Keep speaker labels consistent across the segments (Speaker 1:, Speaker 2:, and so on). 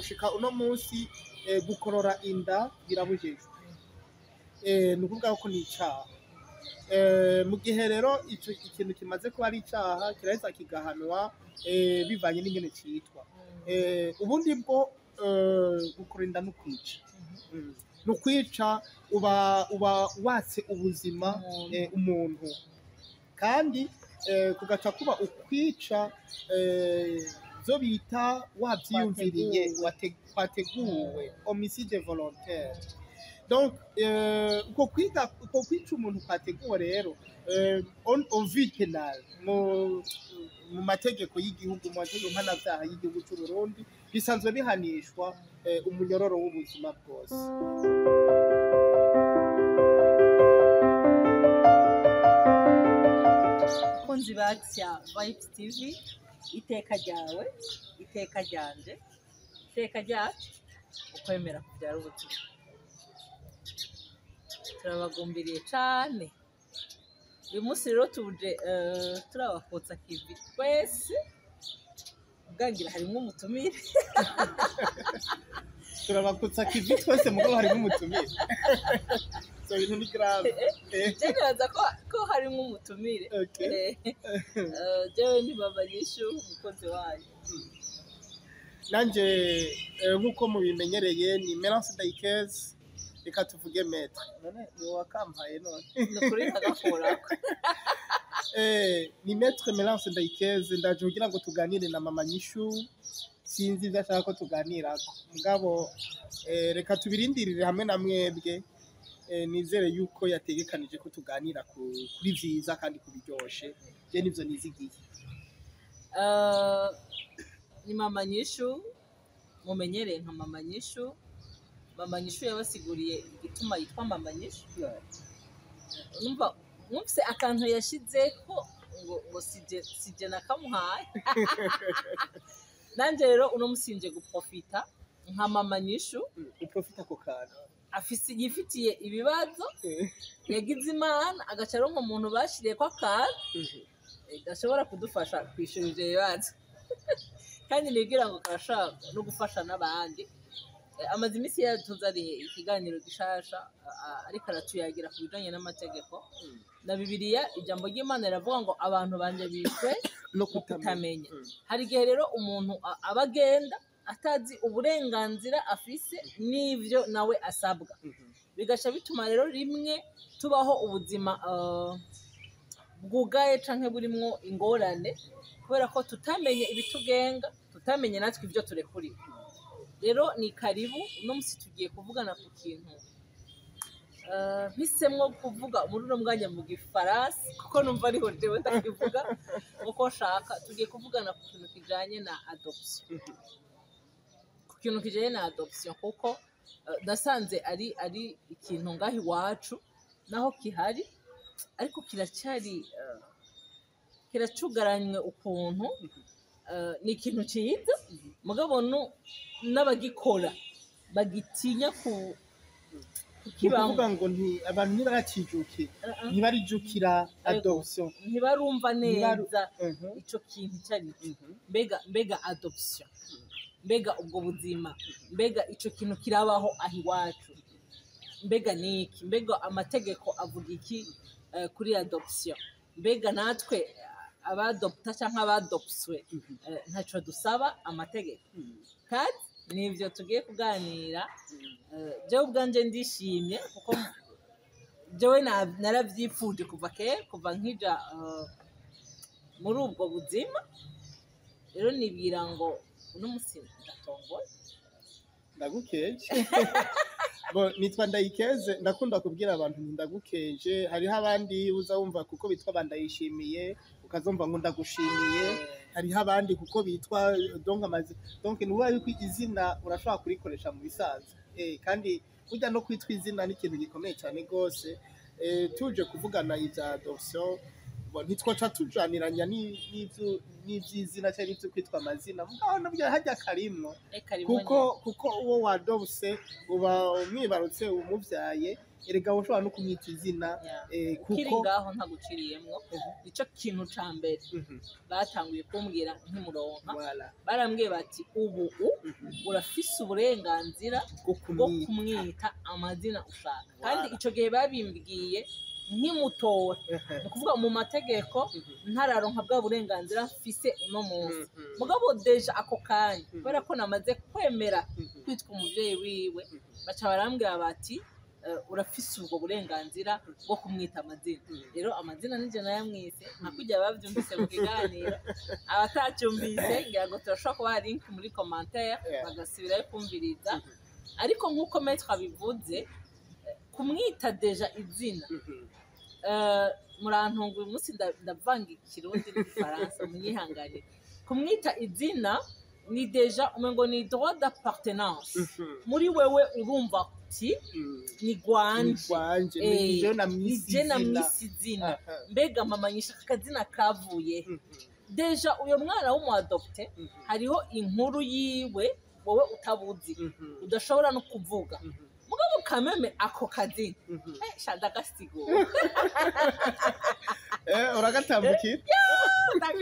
Speaker 1: Gushika uno munsi, gukorora inda birabujijwe. Ni ukuvuga ko ni icaha. Mu gihe rero ico ikintu kimaze kuba ari icaha, kiraheza kigahanwa bivanye n'ingene citwa. Ubundi bwo gukorora inda n'ukwica. Ni ukwica, uba watse ubuzima
Speaker 2: umuntu.
Speaker 1: Umuntu kandi kugaca kuba ukwica zo bita wavyiyumviriye,
Speaker 2: Wateguwe.
Speaker 1: Kwateguwe, homicide volontaire. Donc uko kwiga, uko kwica umuntu kwateguwe rero, au vu pénal, mu mategeko y'igihugu, mu mategeko mpanavyaha y'igihugu c'u Burundi, bisanzwe bihanishwa umunyororo w'ubuzima bwose.
Speaker 2: Bakunzi ba Axia Vibes TV, iteka ryawe, iteka ryanje, iteka ryacu, ukwemera kubyara ubuzima. Turabagumbiriye cane. Uyu munsi rero tuje turabakotsa kivi twese, ubwangira harimwo umutumire.
Speaker 1: Turabakutsa kivi twese, mugabo harimo umutumire. So ibintu ni grave.
Speaker 2: Je nibaza ko harimwo umutumire.
Speaker 1: Okay.
Speaker 2: Jewe ni Mama Nyishu, umukozi wanyu.
Speaker 1: Nanje nk'uko mubimenyereye ni Melance Daikez, reka tuvuge maître. None ni wowe wakampaye none?
Speaker 2: Ni ukuri ndagakurako.
Speaker 1: Ni maître Melance Ndayikeze. Ndaje kugira ngo tuganire na Mama Nyishu. Sinzi ivyo ashaka ko tuganirako, mugabo reka tubirindirire hamwe na mwebwe. Nizere yuko yategekanije ko tuganira kuri vyiza kandi kubiryoshe. Je nivyo nizigiye.
Speaker 2: Ni Mama Nyishu mumenyereye nka Mama Nyishu. Mama Nyishu yabasiguriye igituma yitwa Mama Nyishu. Numva mwumvise akantu yashizeko ngo sije nakamuhaye. Nanje rero uno musi nje guprofita nka Mama Nyishu.
Speaker 1: Uprofita ako kantu.
Speaker 2: Afise yifitiye ibibazo, yagize Imana agaca aronka umuntu bashiriyeko akantu gashobora kudufasha kwishura ivyo bibazo, kandi nibwira ngo karashobora no gufasha n'abandi. Amaze iminsi yatuzaniye ikiganiro gishasha, ariko aratuyagira ku bijanye n'amategeko na Bibiliya. Ijambo ry'Imana riravuga ngo abantu banje bishwe
Speaker 1: no
Speaker 2: no
Speaker 1: kutamenya.
Speaker 2: kutamenya. Hari igihe rero umuntu aba agenda atazi uburenganzira afise n'ivyo nawe asabwa, bigaca bituma rero rimwe tubaho ubuzima bwugaye canke burimwo ingorane, kubera ko tutamenye ibitugenga, tutamenye natwe ivyo turekuriwe. Rero ni karibu. Uno musi tugiye kuvugana ku kintu mpisemwo kuvuga muri uno mwanya mu Gifaransa, kuko numva ariho jewe ndakivuga uko nshaka. Tugiye kuvugana ku kintu kijanye na adoption, ku kintu kijanye na adoption, kuko nasanze ari ikintu ngaho iwacu naho kihari, ariko kiracyari kiracugaranywe ukuntu. Ni ikintu ciza, mugabo n'abagikora bagitinya ku
Speaker 1: Ni
Speaker 2: kukibamwo.
Speaker 1: Ukuvuga ngo abantu ntibarakijukira, ntibarijukira adoption.
Speaker 2: Ntibarumva neza ico kintu icyo ari cyo. Mbega adoption, mbega ubwo buzima, mbega ico kintu kirabaho aho iwacu, mbega ni iki, mbega amategeko avuga iki kuri adoption, mbega natwe abadopta cyangwa abadopswe ntaco dusaba amategeko? Kandi nivyo tugiye kuganira. Jewe ubwanje ndishimye, kuko jewe naravyipfuje kuva kera, kuva nkija muri ubwo buzima. Rero nibwira ngo uno musi ndatomboye.
Speaker 1: Ndagukeje. Bo nitwa Ndayikeze, ndakunda kubwira abantu nti ndagukeje. Hariho abandi uza wumva kuko bitwa bandayishimiye, ukazumva ngo ndagushimiye. Hariho abandi kuko bitwa donc amazi, donc nuba yuko izina urashobora kurikoresha mu bisanzwe. Kandi burya no kwitwa izina ni ikintu gikomeye cyane rwose. Tuje kuvugana ibya adoption. Bo, ntitwoca tujaniranya n'ivy'izina canke n'ivyo kwitwa amazina, mugabo nabyo harya karimwo.
Speaker 2: Reka rimwe.
Speaker 1: Kuko uwo wadobse uba umwibarutse, umuvyaye, erega ushobora no kumwita izina.
Speaker 2: Ukiri
Speaker 1: Kuko
Speaker 2: ngaho ntaguciriyemwo, ico kintu ca mbere batanguye kumbwira nkimuronka,
Speaker 1: Voilà.
Speaker 2: barambwiye bati: "Ubu urafise uburenganzira
Speaker 1: bwo
Speaker 2: bwo
Speaker 1: kumwita
Speaker 2: kumwita amazina ushaka." Kandi
Speaker 1: Voilà.
Speaker 2: ico gihe babimbwiye nkimutora, ni ukuvuga mu mategeko ntararonka bwa burenganzira mfise uno munsi. Mugabo déjà ako kanya, kubera ko namaze kwemera kwitwa umuvyeyi wiwe, baca barambwira bati: "Urafise ubwo burenganzira bwo kumwita amazina." Rero amazina nije nayamwise, nka kurya bavyumvise mu kiganiro. Abatacyumvise, ngira ngo turashobora kubaha link muri commentaire, bagasubirayo kumviriza. Ariko nk'uko maître abivuze, kumwita déjà izina, murantunga uyu munsi ndavanga ikirundi n'igifaransa, munyihanganire. Kumwita izina ni déjà umengo ni droit d'appartenance muri wewe, urumva uti: "Ni gwanje."
Speaker 1: Gwanje. Nije namwise
Speaker 2: nije
Speaker 1: izina.
Speaker 2: Namwise izina. Mbega mama nyisha aka kazina kavuye? Déjà uyo mwana w'umu adopté hariho inkuru yiwe wowe utabuzi, udashobora no kuvuga. Mugabo kameme ako kazina, sha ndagasigura.
Speaker 1: Uragatambukira.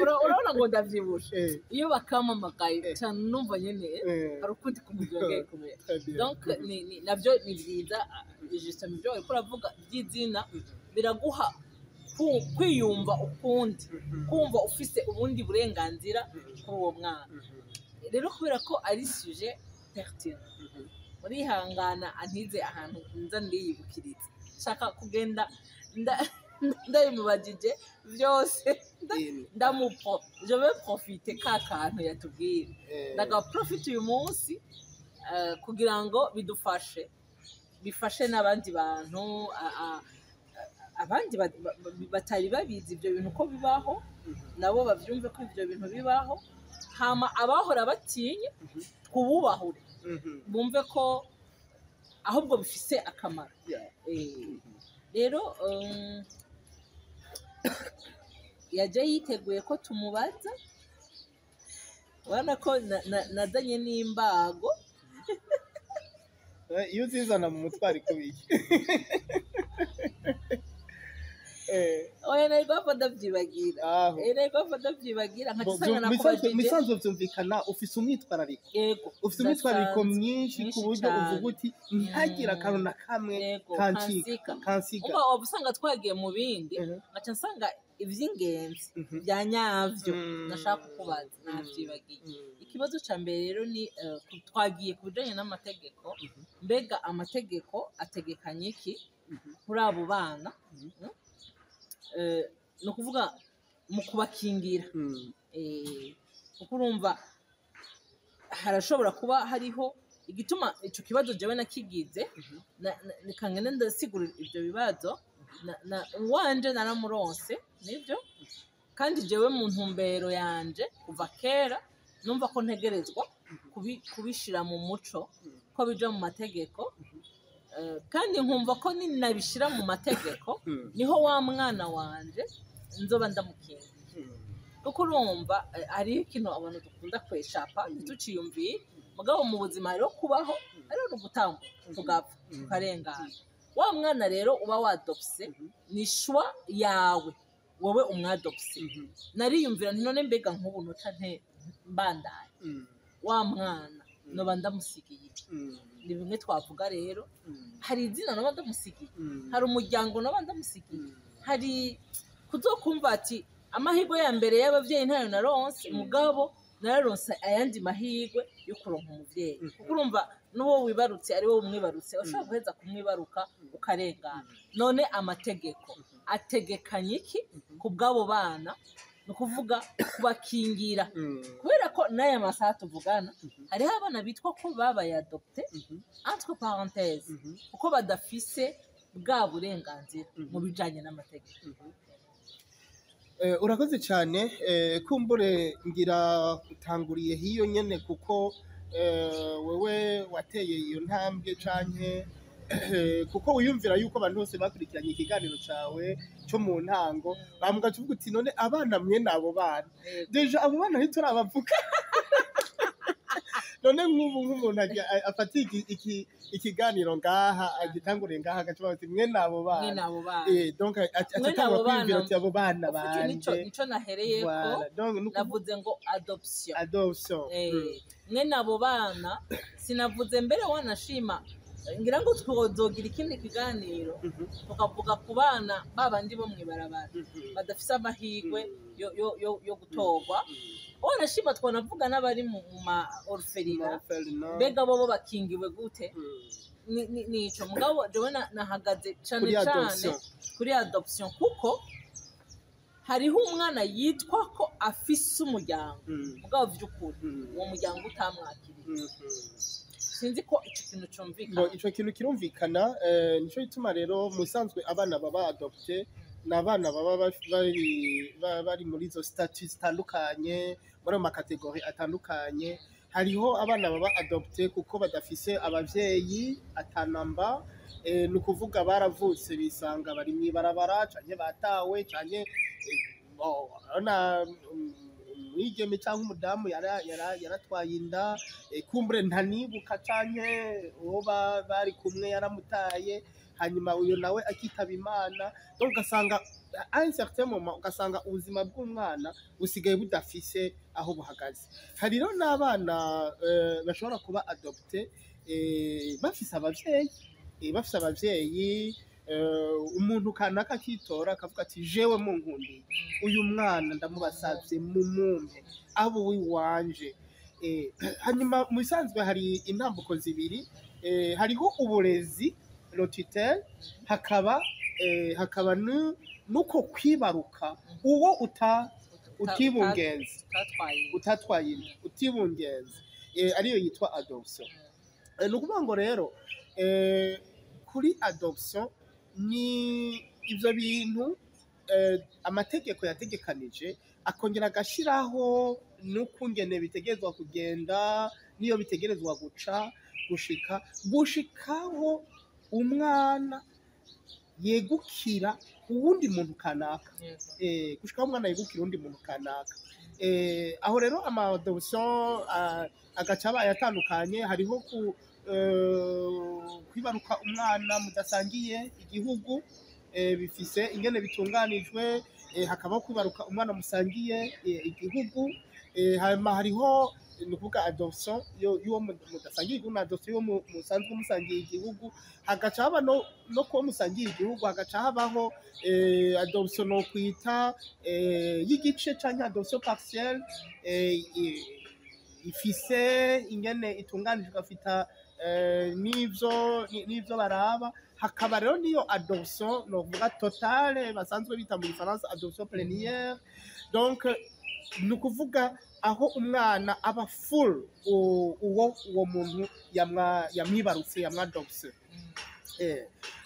Speaker 2: Urabona ngo ndavyibushe. Iyo bakamamagaye cane numva nyene hari ukundi kumuryoheye kumera.
Speaker 1: Très bien.
Speaker 2: Donc navyo ni vyiza, justement ibyo wariko uravuga by'izina biraguha kwiyumva ukundi, kumva ufise ubundi burenganzira kuri uwo mwana. Rero kubera ko ari sujet pertinent, murihangana antize ahantu nza ndiyibukiriza, nshaka kugenda ndabimubajije byose, ndamupro je vais profiter ka kantu yatubwira, ndagaprofite uyu munsi, kugira ngo bidufashe, bifashe n'abandi bantu, abandi batari babizi ibyo bintu ko bibaho, nabo bavyumve ko ibyo bintu bibaho. Hama abahora batinya, twububahure, bumve ko ahubwo bifise akamaro. Rero yaje yiteguye ko tumubaza. Urabona ko nazanye n'imbago.
Speaker 1: Iyo uzizana mu mutwaro ikubiki?
Speaker 2: Oya, nari guhava ndavyibagira.
Speaker 1: Aho.
Speaker 2: Nari guhava ndavyibagira nkaca
Speaker 1: Bo,
Speaker 2: usanga nakubajije.
Speaker 1: Misanzwe vyumvikana, ufise umwitwarariko.
Speaker 2: Yego.
Speaker 1: Ufise umwitwarariko
Speaker 2: Udasanzwe.
Speaker 1: mwinshi ku
Speaker 2: Mwinshi
Speaker 1: buryo
Speaker 2: cane.
Speaker 1: uvuga uti: "Ntihagire akantu na kamwe kancika."
Speaker 2: Kansika.
Speaker 1: Kansiga.
Speaker 2: Umva, waba usanga twagiye mu bindi, nkaca nsanga ivy'ingenzi bya nyavyo nashaka kukubaza navyibagiye. Ikibazo ca mbere rero ni twagiye ku bijanye n'amategeko. Mbega amategeko ategekanya iki kuri abo bana? Ni ukuvuga mu kubakingira. Kuko urumva harashobora kuba hariho igituma ico kibazo jewe nakigize. Reka ngende ndasigura ivyo bibazo. Uwanje naramuronse nibyo, kandi jewe mu ntumbero yanje kuva kera numva ko ntegerezwa kubishira mu muco, ko bija mu mategeko. Kandi nkumva ko ninabishira mu mategeko niho wa mwana wanje nzoba ndamukingiye. Kuko urumva, hariho ikintu abantu dukunda kweshapa ntituciyumvire, mugabo mu buzima hariho kubaho, hariho no gutambuka tugapfa tukarengana. Wa mwana rero uba wadopse, ni choix yawe wowe umwadopse. Nariyumvira nti: "None mbega nk'ubu noca nte mbandaye wa mwana, noba ndamusigiye iki?" Ni bimwe twavuga rero: hari izina noba ndamusigiye, hari umuryango noba ndamusigiye, hari kuzokumva ati: "Amahirwe ya mbere y'abavyeyi ntayo naronse, mugabo nararonse ayandi mahirwe yo kuronka umuvyeyi." Kuko urumva n'uwo wibarutse ari wowe umwibarutse, ushobora guheza kumwibaruka ukarengana. None amategeko ategekanya iki ku bw'abo bana? Ni ukuvuga kubakingira, kubera ko n'aya masaha tuvugana hariho abana bitwa ko babaye adopté entre parenthèses, kuko badafise bwa burenganzira mu bijanye n'amategeko.
Speaker 1: Urakoze cyane. Kumbure ngira utanguriye hiyo nyene, kuko wewe wateye iyo ntambwe canke Kuko wiyumvira yuko abantu bose bakurikiranye ikiganiro cawe cyo mu ntango, bamuga tuvuga uti: "None abana mwe nabo bana?" Déjà abo bana ntiturabavuga. None nk'ubu nk'umuntu afata ikiganiro ngaha, agitanguriye ngaha, agaca ati: "Mwe nabo bana."
Speaker 2: Mwene abo bana.
Speaker 1: Donc
Speaker 2: Mwene
Speaker 1: atangura
Speaker 2: abo bana.
Speaker 1: kwiyumvira ati: "Abo bana
Speaker 2: Ufite nico
Speaker 1: banje."
Speaker 2: Nico nahereyeko.
Speaker 1: Voilà. Donc nukuvuga
Speaker 2: Navuze ngo adoption.
Speaker 1: Adoption.
Speaker 2: Mwene abo bana sinavuze mbere, wanashima ngira ngo twozogira ikindi kiganiro tukavuga ku bana babandi bo mw'ibarabara badafise amahirwe yo gutorwa. Wanashima twanavuga n'abari mu ma orphelinat.
Speaker 1: Orphelinat.
Speaker 2: Mbega bobo bakingiwe gute? Nico mugabo jewe nahagaze cane
Speaker 1: Kuri
Speaker 2: cane
Speaker 1: adoption.
Speaker 2: kuri adoption, kuko hariho umwana yitwa ko afise umuryango, mugabo vy'ukuri uwo muryango utamwakiriye. Sinzi ko ico kintu
Speaker 1: Ngo
Speaker 2: cumvikana.
Speaker 1: ico kintu kirumvikana. Nico gituma rero mu bisanzwe abana baba adopté ni abana baba bari muri izo statut zitandukanye, muri ayo ma catégories atandukanye. Hariho abana baba adopté kuko badafise abavyeyi atanamba, ni ukuvuga baravutse bisanga bari mw'ibarabara, canke batawe, canke bon, urabona, umwigeme canke umudamu yaratwaye inda, kumbure ntanibuka, canke uwo bari kumwe yaramutaye, hanyuma uyo nawe akitaba Imana. Donc ugasanga à un certain moment ugasanga ubuzima bw'umwana busigaye budafise aho buhagaze. Hari rero n'abana bashobora kuba adopté bafise abavyeyi, umuntu kanaka akitora akavuga ati: "Jewe munkundiye uyu mwana, ndamubasavye mumumpe abo uwiwanje." Hanyuma mu bisanzwe hari intambuko zibiri: hariho uburezi, la tutelle, hakaba nuko kwibaruka uwo utibungenze.
Speaker 2: Utatwaye.
Speaker 1: Utatwaye inda, utibungenze, ariyo yitwa adoption. Ni ukuvuga ngo rero kuri adoption ni ivyo bintu amategeko yategekanije, akongera agashiraho n'ukungene bitegerezwa kugenda, n'iyo bitegerezwa guca gushikaho umwana yegukira uwundi muntu kanaka. Gushikaho umwana yegukira uwundi muntu kanaka. Aho rero ama adoption agaca abaye atandukanye. Hariho kwibaruka umwana mudasangiye igihugu, bifise ingene bitunganijwe. Hakabaho kwibaruka umwana musangiye igihugu. Hanyuma hariho, ni ukuvuga adoption y'uwo mudasangiye igihugu na adoption y'uwo musanzwe musangiye igihugu. Hagaca haba no kuba musangiye igihugu, hagaca habaho adoption no kwita y'igice canke adoption partielle, ifise ingene itunganijwe, igafita n'ivyo baraba. Hakaba rero niyo adoption novuga totale, basanzwe bita mu gifaransa adoption plénière. Donc ni ukuvuga aho umwana aba full uwo muntu yamwibarutse, yamwadopse.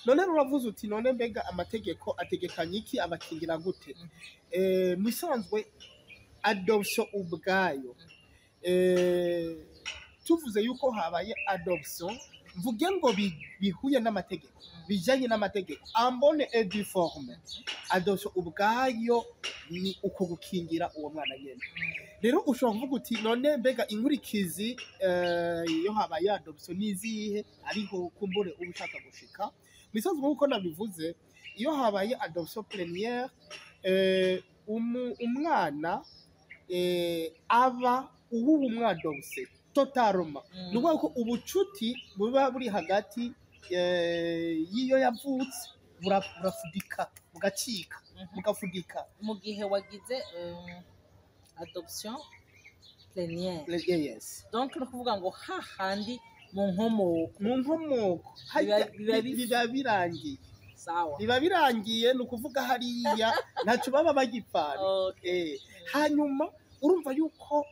Speaker 1: None rero uravuze uti: "None mbega amategeko ategekanya iki? Abakingira gute?" Mu isanzwe adoption ubwayo, tuvuze yuko habaye adoption, mvuge ngo bihuye n'amategeko, bijanye n'amategeko, en bonne et due forme, adoption ubwayo ni uko gukingira uwo mwana nyene. Rero ushobora kuvuga uti: "None mbega inkurikizi iyo habaye adoption ni izihe?" Ariho kumbure uba ushaka gushika. Misanzwe nk'uko nabivuze, iyo habaye adoption plénière, umwana aba uw'uwo mwadopse totalement. Ni ukuvuga ko ubucuti buba buri hagati y'iyo yavutse burafudika, bugacika, bugafudika.
Speaker 2: Mu gihe wagize adoption plénière?
Speaker 1: Yes.
Speaker 2: Donc ni ukuvuga ngo hahandi mu nkomoko.
Speaker 1: Mu nkomoko harya.
Speaker 2: Biba
Speaker 1: Biba birangiye.
Speaker 2: Sawa.
Speaker 1: Biba birangiye, ni ukuvuga hariya ntacyo baba bagipfana. Hanyuma urumva yuko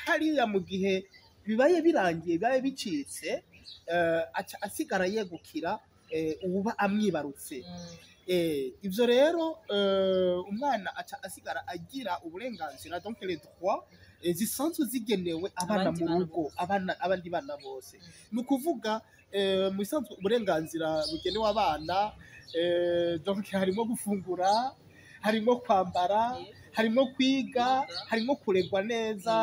Speaker 1: hariya mu gihe bibaye birangiye, bibaye bicitse, aca asigara yegukira uwuba amwibarutse. Ivyo rero umwana aca asigara agira uburenganzira, donc les droits. zisanzwe zigenewe abana
Speaker 2: Abandi
Speaker 1: mu
Speaker 2: bana
Speaker 1: rugo,
Speaker 2: bose.
Speaker 1: abana, abandi bana bose. Ni ukuvuga mu bisanzwe uburenganzira bugenewe abana, donc harimo gufungura, harimo kwambara, harimo kwiga, harimo kuregwa neza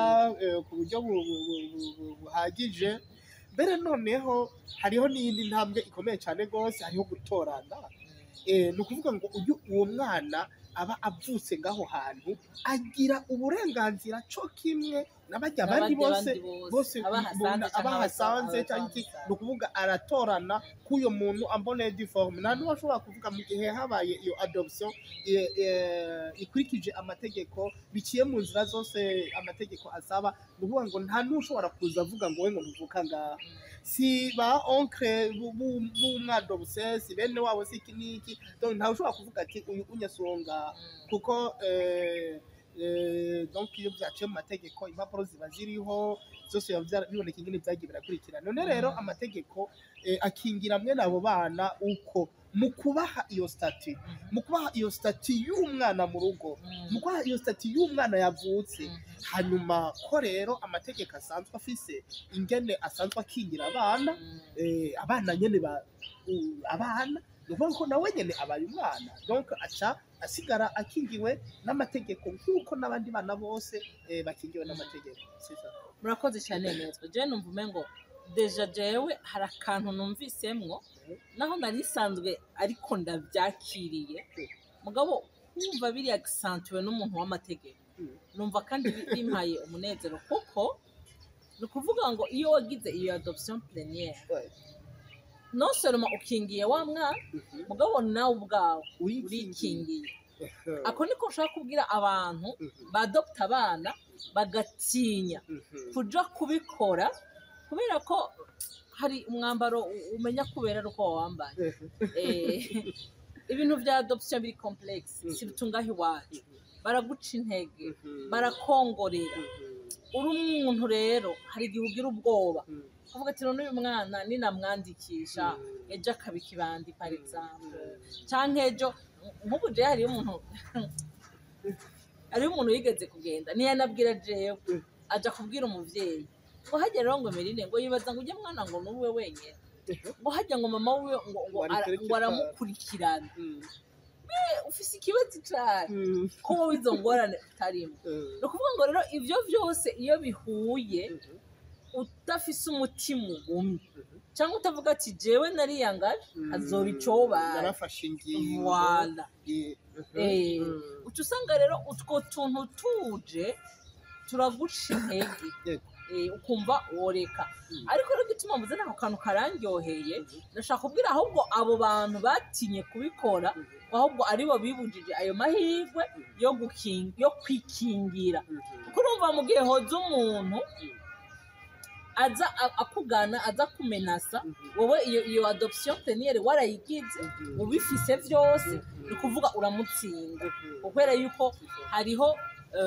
Speaker 1: ku buryo buhagije. Mbere noneho hariho n'iyindi ntambwe ikomeye cyane rwose, hariho gutorana. Ni ukuvuga ngo uyu uwo mwana aba avutse ngaho hantu agira uburenganzira co kimwe n'abajya abandi bose bose abahasanze cyangwa iki. Ni ukuvuga aratorana k'uyo muntu en bonne et due forme. Nta n'uwo ashobora kuvuga mu gihe habaye iyo adoption ikurikije amategeko, biciye mu nzira zose amategeko asaba. Ni ukuvuga ngo nta n'ushobora kuza avuga ngo we ngo ntuvuka ngaha, si ba oncle b'umwadopté, si bene wabo, si iki n'iki. Donc ntawe ushobora kuvuga ati uyu unyasonga, kuko donc iyo byaciye mu mategeko, impapuro ziba ziriho zose, biba biboneka ingene byagiye birakurikirana. None rero amategeko akingira mwene abo bana uko mu kubaha iyo statut, mu kubaha iyo statut y'umwana mu rugo, mu kubaha iyo statut y'umwana yavutse. Hanyuma ko rero amategeko asanzwe afise ingene asanzwe akingira abana, abana nyene ba abana, ni ukuvuga ko nawe nyene abaye umwana, donc aca asigara akingiwe n'amategeko nk'uko n'abandi bana bose bakingiwe n'amategeko. C'est ça.
Speaker 2: Murakoze cyane neza. Jewe numva umengo déjà jewe hari akantu numvisemwo, naho nari nsanzwe ariko ndabyakiriye, mugabo kumva biri accentué n'umuntu w'amategeko, numva kandi bimpaye umunezero, kuko ni ukuvuga ngo iyo wagize iyo adoption plénière, non seulement ukingiye wa mwana, mugabo nawe ubwawe urikingiye. Ako niko nshaka kubwira abantu badopta abana bagatinya kuja kubikora, kubera ko hari umwambaro umenya kubera ari uko wawambaye. Ibintu vya adoption biri complexe, surtout ngaho iwacu baraguca intege, barakongorera. Uri umuntu rero hari igihe ugira ubwoba, ukavuga ati none uyu mwana ninamwandikisha, ejo akaba ikibandi par exemple, canke ejo nk'ubu jewe hariyo umuntu yigeze kugenda, ntiyanabwira jewe, aja kubwira umuvyeyi ngo hajya rero ngo Merine ngo yibaza ngo ujye mwana ngo nuwe wenyene, ngo hajya ngo mama wiwe ngo
Speaker 1: Ngo
Speaker 2: ngo aramukurikirana. Ufise ikibazo cane ko wowe izo ngorane utarimo. Ni ukuvuga ngo rero ivyo vyose iyo bihuye, udafise umutima ugumye cyangwa utavuga ati jewe nariyangaje, hazoba icobaye.
Speaker 1: Narafashe ingingo.
Speaker 2: Voilà. Uca usanga rero utwo tuntu tuje turaguca intege, ukumva woreka. Ariko rero igituma mvuze n'ako kantu karandyoheye, ndashaka kubwira ahubwo abo bantu batinye kubikora, ahubwo aribo bibujije ayo mahirwe yo kwikingira, kuko urumva mu gihe hoza umuntu aza akugana, aza kumenasa wowe, iyo adoption plénière warayigize, ubifise vyose, ni ukuvuga uramutsinda, kubera yuko hariho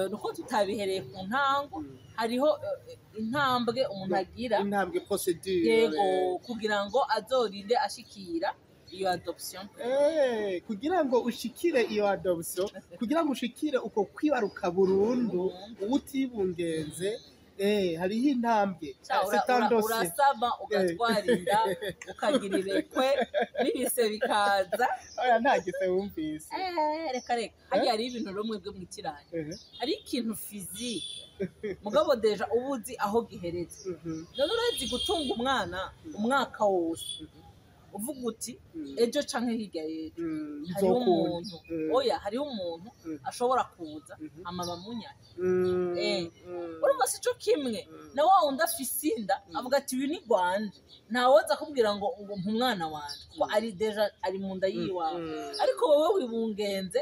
Speaker 2: nuko tutabihereye ku ntango, hariho intambwe umuntu agira.
Speaker 1: Intambwe, procédure.
Speaker 2: Yego, kugira ngo azorinde ashikira iyo adoption.
Speaker 1: Kugira ngo ushikire iyo adoption, kugira ngo ushikire uko kwibaruka burundu uba utibungenze, hariho intambwe.
Speaker 2: Ca,
Speaker 1: C'est un dossier.
Speaker 2: Urasaba, ugatwara inda, ukagira irekwe n'ibise bikaza.
Speaker 1: Oya, nta gise wumvise.
Speaker 2: Reka reka, hariya hariho ibintu rero mwebwe mwitiranye. Hari ikintu physique, mugabo déjà uba uzi aho giheretse. None urazi gutunga umwana umwaka wose, uvuga uti ejo canke hirya y'ejo hariho
Speaker 1: bizokunda.
Speaker 2: umuntu, oya, hariho umuntu ashobora kuza amaba munyanya. Urumva si cyo kimwe na wa wundi afise inda avuga ati uyu ni gwanje, ntawoza akubwira ngo mpa umwana wanje, kuko ari déjà ari mu nda yiwawe. Ariko wowe wibungenze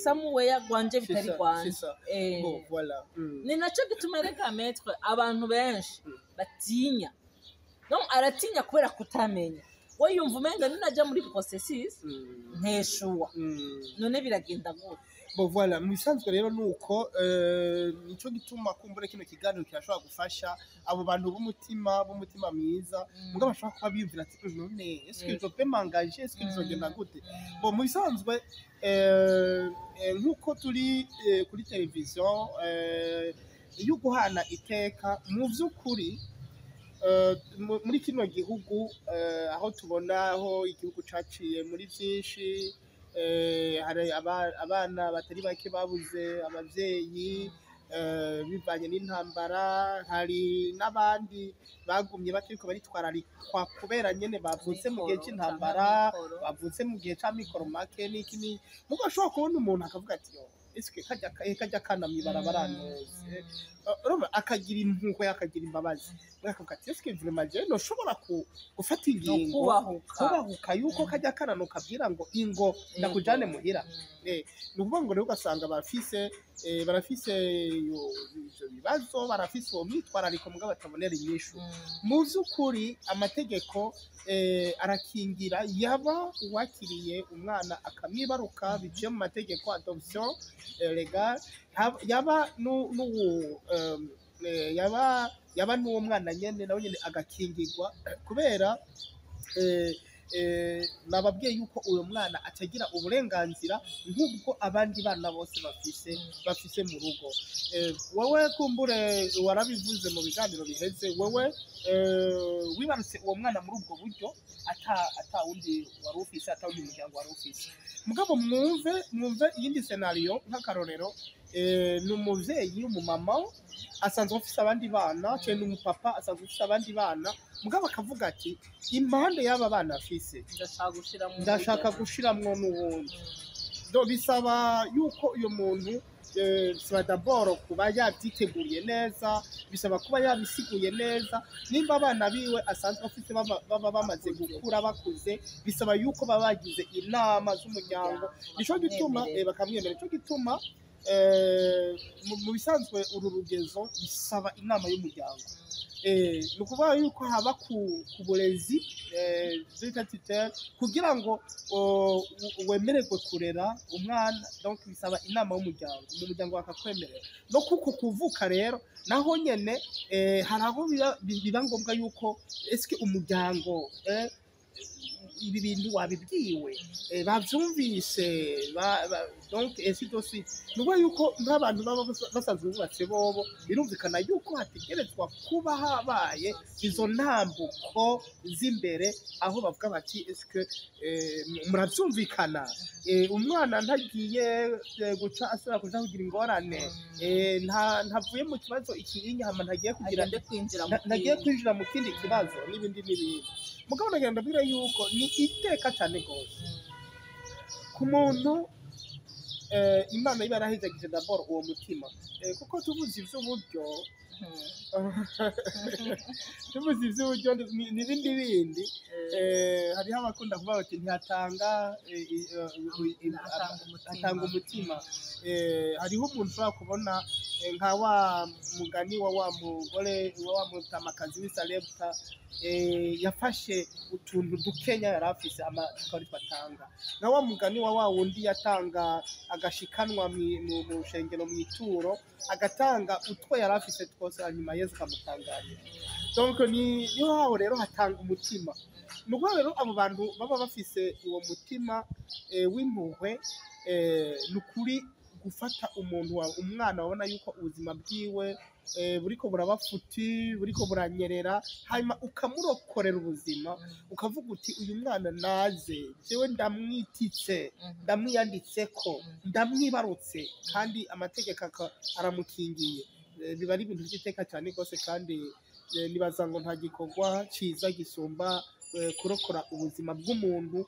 Speaker 2: samuweya gwanje bitari
Speaker 1: C'est ça,
Speaker 2: gwanje.
Speaker 1: c'est ça. Bon, voilà.
Speaker 2: Ni nacyo gituma reka maître abantu benshi batinya. Donc aratinya kubera kutamenya, we yumva umenga ninajya muri processus nteshuwa. None biragenda gute?
Speaker 1: Bon, voilà, mu bisanzwe rero nuko nico gituma kumbure kino kiganiro kirashobora gufasha abo bantu b'umutima mwiza, mugabo bashobora kuba biyumvira ati: "None est-ce que je peux m'engager? Est-ce que bizogenda gute?" Bon, mu bisanzwe nk'uko turi kuri televiziyo yo guhana iteka, mu vy'ukuri muri kino gihugu aho tubona aho igihugu caciye muri vyinshi, hari abana batari bake babuze abavyeyi bivanye n'intambara, hari n'abandi bagumye bakiriko baritwararikwa kubera nyene bavutse mu gihe c'intambara, bavutse mu gihe c'amikoro make n'iki n'iki. Mugo ashobora kubona umuntu akavuga ati: "Yo, eske kajya kana mw'ibarabara ntuzi?" Urumva akagira impuhwe, akagira imbabazi, akavuga ati: "Eske vraiment jewe noshobora gufata
Speaker 2: No
Speaker 1: ingingo
Speaker 2: kubahuka.
Speaker 1: Kubahuka yuko kajya kana nokabwira ngo ingo ndakujane muhira?" Ni ukuvuga ngo rero ugasanga barafise ivyo bibazo, barafise uwo mwitwarariko, mugabo batabonera inyishu. Mu vy'ukuri amategeko arakingira yaba uwakiriye umwana akamwibaruka biciye mu mategeko, adoption légale, yaba n'uwu yaba n'uwo mwana nyene, nawe nyene agakingirwa, kubera nababwiye yuko uyo mwana atagira uburenganzira nk'ubwo abandi bana bose bafise mu rugo. Wowe kumbure warabivuze mu biganiro biheze, wowe wibarutse uwo mwana muri ubwo buryo ata wundi wari ufise, ata wundi muryango wari ufise. Mugabo mwumve iyindi scénario. Nk'akarorero, ni umuvyeyi w'umumama asanzwe afise abandi bana, canke n'umupapa asanzwe afise abandi bana, mugabo akavuga ati: "Impande y'aba bana afise,
Speaker 2: Ndashaka gushiramo
Speaker 1: ndashaka gushiramwo n'uwundi." Do bisaba yuko uyo muntu bisaba d'abord kuba yavyiteguriye neza, bisaba kuba yabisiguye neza. Nimba abana biwe asanzwe afise baba bamaze gukura, bakuze, bisaba yuko baba bagize inama z'umuryango. Nico gituma bakamwemera. Nico gituma mu bisanzwe uru rugezo bisaba inama y'umuryango. Ni ukuvuga yuko haba ku burezi bita tutelle kugira ngo wemererwe kurera umwana. Donc bisaba inama y'umuryango, mu muryango bakakwemerera. No kuko kuvuka rero naho nyene hari aho biba ngombwa yuko eske umuryango ibi bintu wabibwiwe, bavyumvise, donc ainsi de suite. Ni ukuvuga yuko nk'abantu baba basanzwe bubatse bobo, birumvikana yuko hategerezwa kuba habaye izo ntambuko z'imbere, aho bavuga bati: "Eske muravyumvikana? Umwana ntagiye guca asubira kuja kugira ingorane, ntavuye mu kibazo iki hama ntagiye kugira
Speaker 2: Agende kwinjira mu
Speaker 1: ntagiye
Speaker 2: kindi.
Speaker 1: kwinjira mu kindi kibazo", n'ibindi n'ibindi. Mugabo nagira ndabwira yuko ni iteka cyane rwose ku muntu Imana iba yarahezagije d'abord uwo mutima, kuko tuvuze ivy'uburyo, tuvuze ivy'uburyo n'ibindi bindi, hariho abakunda kuvuga bati: "Ntihatanga
Speaker 2: Atanga umutima.
Speaker 1: Atanga umutima." Hariho umuntu ushobora kubona nka wa mugani wa mugore wa mutamakazi w'i Sarepta, yafashe utuntu dukenya yari afise akaba aritwo atanga, nka wa mugani wa wundi yatanga agashikanwa mu rushengero, mw'ituro, agatanga utwo yari afise twose, hanyuma Yesu akamutangarira. Donc ni niho haho rero hatanga umutima. Ni ukuvuga rero abo bantu baba bafise uwo mutima w'impuhwe, ni ukuri gufata umuntu wa umwana wabona yuko ubuzima bwiwe buriko buraba futi, buriko buranyerera, hanyuma ukamurokorera ubuzima, ukavuga uti: "Uyu mwana naze, jewe ndamwititse, ndamwiyanditseko, ndamwibarutse, kandi amategeko aramukingiye." Biba ari ibintu by'iteka cyane rwose, kandi nibaza ngo nta gikorwa ciza gisumba kurokora ubuzima bw'umuntu,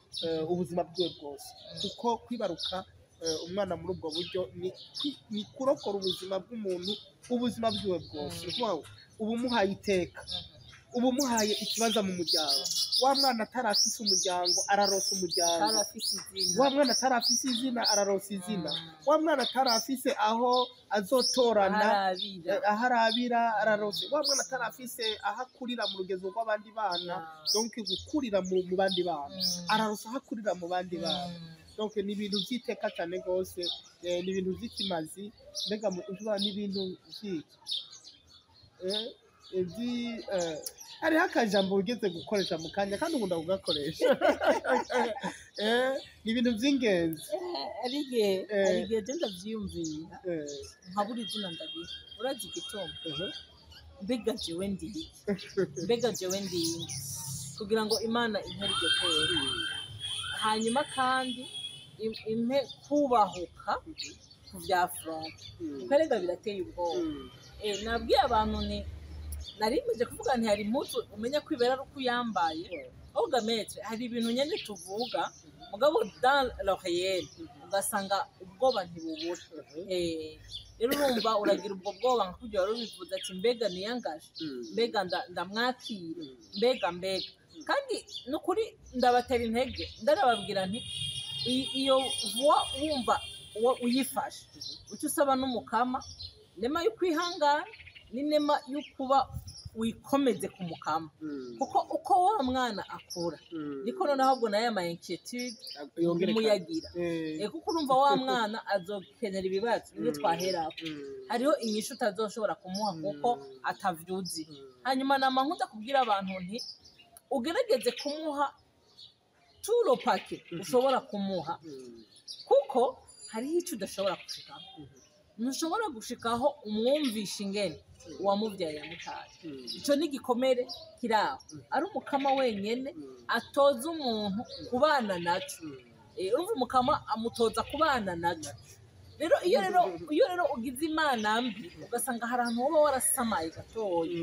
Speaker 1: ubuzima bwiwe bwose, kuko kwibaruka umwana muri ubwo buryo ni kurokora ubuzima bw'umuntu, ubuzima bwiwe bwose. Ni ukuvuga ngo uba umuhaye iteka, uba umuhaye ikibanza mu muryango. Wa mwana atarafise umuryango araronsa umuryango.
Speaker 2: Atarafise izina.
Speaker 1: Wa mwana atarafise izina araronsa izina. Wa mwana atarafise aho azotorana,
Speaker 2: Aharabira.
Speaker 1: Aho arabira, araronse. Wa mwana atarafise aho akurira mu rugezo rw'abandi bana, donc gukurira mu bandi bana, araronsa aho akurira mu bandi bana. Donc ni ibintu by'iteka cyane rwose, ni ibintu by'ikimazi. Mbega ushobora n'ibintu by'iki, hariho akajambo wigeze gukoresha mu kanya kandi ukunda kugakoresha, ni ibintu by'ingenzi.
Speaker 2: Hari igihe, hari igihe je ndavyiyumvira nkabura izina ndabiha. Urazi igituma? Mbega jewe ndi iki? Mbega jewe ndi iki kugira ngo Imana impere iryo teka, hanyuma kandi impe kubahuka ku vya front? Kuko erega birateye ubwoba. Nabwiye abantu, ni nari maze kuvuga nti hari impuzu umenya ko ibera ari uko uyambaye. Ahubwo maître, hari ibintu nyene tuvuga, mugabo dans le réel ugasanga ubwoba ntibubura. Rero urumva uragira ubwo bwoba nka kurya wari ubivuze ati: mbega niyangaje? Mbega ndamwakira? Mbega kandi nukuri ndabatera intege, ndarababwira nti iyo vuba wumva uwo uyifashe, uca usaba n'Umukama inema yo kwihangana n'inema yo kuba wikomeze ku Mukama, kuko uko wa mwana akura niko noneho ahubwo nayo ama inquiétude umuyagira. Kuko urumva wa mwana azokenera ibibazo bimwe twaherako, hariho inyishu utazoshobora kumuha kuko atavyuzi. Hanyuma nama nkunda kubwira abantu nti ugerageze kumuha tout le paquet ushobora kumuha, kuko hariho icyo udashobora gushikaho. Ntushobora gushikaho umwumvisha ingene uwamubyaye yamutaye. Icyo ni igikomere kiri aho, ari Umukama wenyene atoza umuntu kubana naco. Urumva Umukama amutoza kubana naco. Rero iyo rero ugize Imana mbi, ugasanga hari ahantu woba warasamaye gatoya,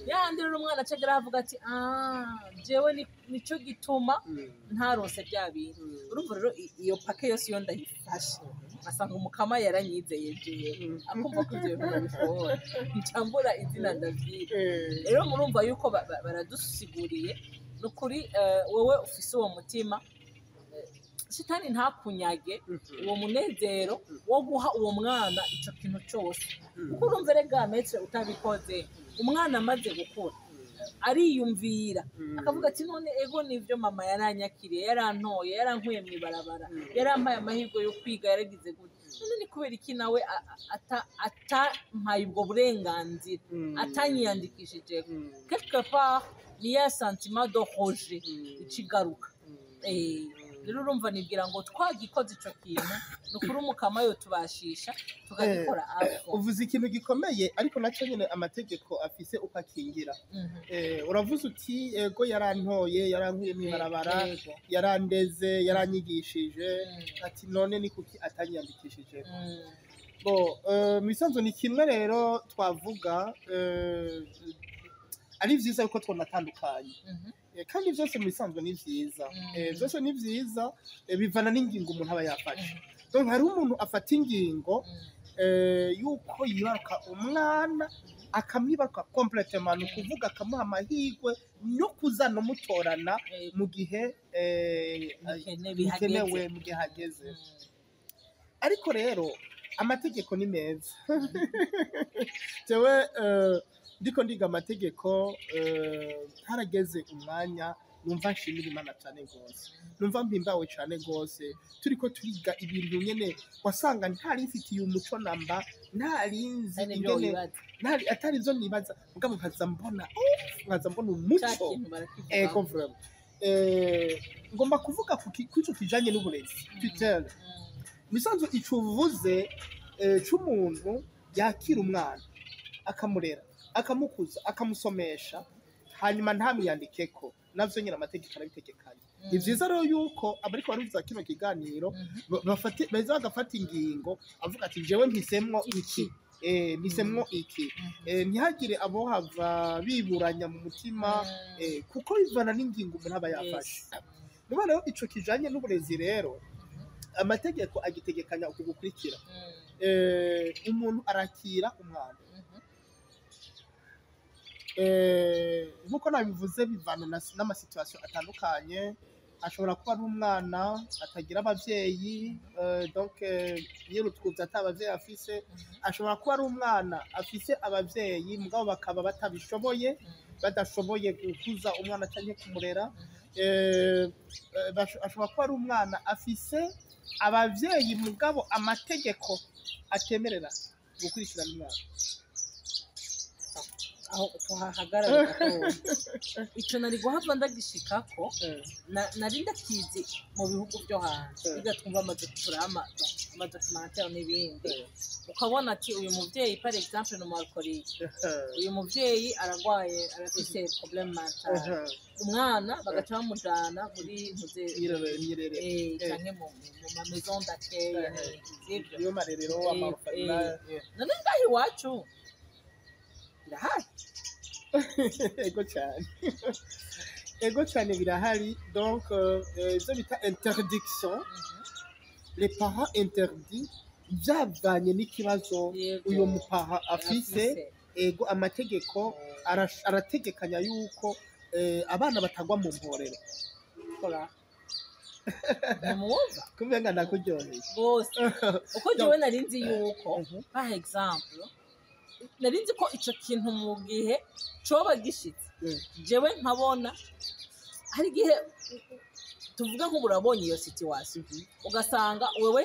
Speaker 2: yandi rero umwana acagera avuga ati: "Ah, jewe nico gituma ntarose bya bintu." Urumva rero iyo paquet yose iyo ndayifashe, ngasanga Umukama yaranyizeye jewe, akumva ko ivyo bintu nabishobora, nca mbura izina ndavyiga. Rero murumva yuko baradusiguriye. Ni ukuri, wewe ufise uwo mutima, shitani ntakunyage uwo munezero wo guha uwo mwana ico kintu cose, kuko urumva erega maître, utabikoze, umwana amaze gukura ariyumvira akavuga ati: "None ego nivyo, mama yaranyakiriye, yarantoye, yarankuye mw'ibarabara, yarampaye amahirwe yo kwiga, yaragize gute, none ni kubera iki nawe atampaye ubwo burenganzira, atanyiyandikishije?" Quelque part ni ya sentiment de rejet ikigaruka. Rero urumva nibwira ngo twagikoze ico kintu, ni ukuri Umukama yo tubashisha tukagikora afo.
Speaker 1: Uvuze ikintu gikomeye, ariko nacyo nyine amategeko afise uko akingira. Uravuze uti: "Ego, yarantoye, yarankuye mw'ibarabara, yarandeze, yaranyigishije." Ati: "None ni kuki atanyiyandikishije?" Bo mu bisanzwe ni kimwe rero twavuga, ari vyiza yuko twonatandukanye. Kandi vyose mu bisanzwe ni vyiza. Vyose ni vyiza, bivana n'ingingo umuntu aba yafashe. Donc hariho umuntu afata ingingo yuko yibaruka umwana, akamwibaruka complètement, ni ukuvuga akamuha amahirwe no kuza mutorana mu gihe
Speaker 2: bihageze.
Speaker 1: Bikenewe, mu gihe hageze. Ariko rero amategeko ni meza. Jewe ndiko ndiga amategeko, harageze umwanya numva nshimira Imana cyane rwose, numva mpimbawe cyane rwose. Turiko turiga ibintu nyene wasanga ntari mfitiye umuco namba, ntari nzi
Speaker 2: Ari nibyo
Speaker 1: ingene
Speaker 2: wibaza.
Speaker 1: Ntari atari zo nibaza, mugabo nkaza mbona, oh, nkaza mbona
Speaker 2: Ca
Speaker 1: umuco.
Speaker 2: kintu barakivugaho.
Speaker 1: Ego, vraiment. Ngomba kuvuga ku ico kijanye n'uburezi, tutelle. Misanzu ico uvuze, c'umuntu yakira umwana, akamurera, akamukuza, akamusomesha, hanyuma ntamwiyandikeko, navyo nyine amategeko arabitegekanya. Ni vyiza rero yuko abariko barumviza kino kiganiro bafate, beza bagafata ingingo, avuga ati: "Jewe mpisemwo iki, mpisemwo iki." Ntihagire abohava biburanya mu mutima, kuko bivana n'ingingo umuntu aba yafashe. Niba rero ico kijanye n'uburezi rero, amategeko agitegekanya uku gukurikira: umuntu arakira umwana, nkuko nabivuze, bivana n'ama situations atandukanye. Ashobora kuba ari umwana atagira abavyeyi, donc yirutwuvye ata abavyeyi afise. Ashobora kuba ari umwana afise abavyeyi, mugabo bakaba batabishoboye, badashoboye gukuza umwana canke kumurera. Ashobora kuba ari umwana afise Abavyeyi mugabo amategeko atemerera gukurikirana umwana.
Speaker 2: Aho tuhahagarara gatoya, ico nari guhava ndagishikako. Nari ndakizi mu bihugu byo hanze, biga twumva amadokurama, amadocumentaire n'ibindi, ukabona ati uyu muvyeyi, par exemple, ni umu alcoolique, uyu muvyeyi aragwaye, arafise problème mental, umwana bagaca bamujana muri ntuze
Speaker 1: Myirerere.
Speaker 2: Canke mu ma maison d'accueil, sivyo?
Speaker 1: Niyo marerero, amaorphelinat.
Speaker 2: None ngaho iwacu birahari?
Speaker 1: Ego cyane, ego cyane, birahari. Donc ivyo bita interdiction, les parents interdits, byavanye n'ikibazo uyu muparent afise. Ego, amategeko arategekanya yuko abana batagwa mu mporero.
Speaker 2: Kora ntimuwumva.
Speaker 1: Kumenga nakuryoheye.
Speaker 2: Bose uko jewe nari nzi yuko, par exemple, nari nzi ko ico kintu mu gihe coba gishitse, jewe nkabona hari igihe tuvuga nk'ubu urabonye iyo situation, ugasanga wewe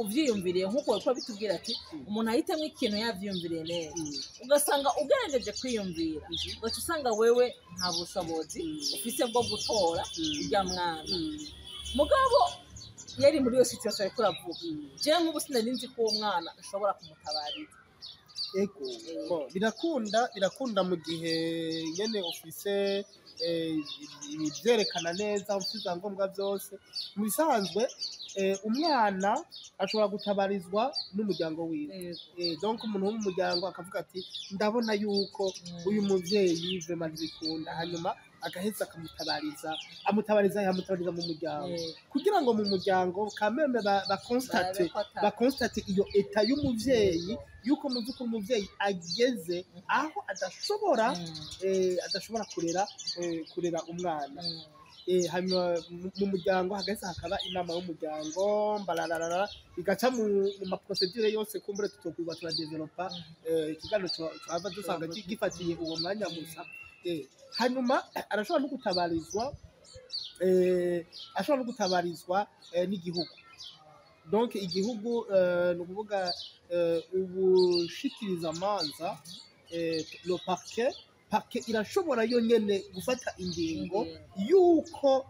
Speaker 2: uvyiyumviriye nk'uko wariko bitubwira ati umuntu ahitemwo ikintu yavyiyumviriye neza, ugasanga ugerageje kwiyumvira, ugaca usanga wewe nta bushobozi ufise bwo gutora urya mwana. Mugabo yari muri iyo situation ariko uravuga, jewe nk'ubu sinari nzi ko uwo mwana nshobora kumutabarira.
Speaker 1: Ego. Bon, birakunda, birakunda mu gihe nyene ufise ibivyerekana neza, ufise ivyangombwa vyose. Mu bisanzwe umwana ashobora gutabarizwa n'umuryango wiwe. Donc umuntu wo mu muryango akavuga ati ndabona yuko uyu muvyeyi vraiment ntibikunda, hanyuma agaheza akamutabariza, amutabariza, amutabariza mu muryango, kugira ngo mu muryango kameme baconstate
Speaker 2: barabe ko
Speaker 1: baconstate iyo état y'umuvyeyi, yuko mu by'ukuri umuvyeyi ageze aho adashobora adashobora kurera umwana. Hanyuma mu muryango hagaheza hakaba inama y'umuryango, mbarararara, igaca mu maprocédure yose. Kumbure tutokwiba turadevelopa ikiganiro, tuhava dusanga gifatiye uwo mwanya gusa. Hanyuma arashobora no gutabarizwa, ashobora no gutabarizwa n'igihugu. Donc igihugu, ni ukuvuga ubushikirizamanza, le parquet. Parquet irashobora yonyene gufata ingingo yuko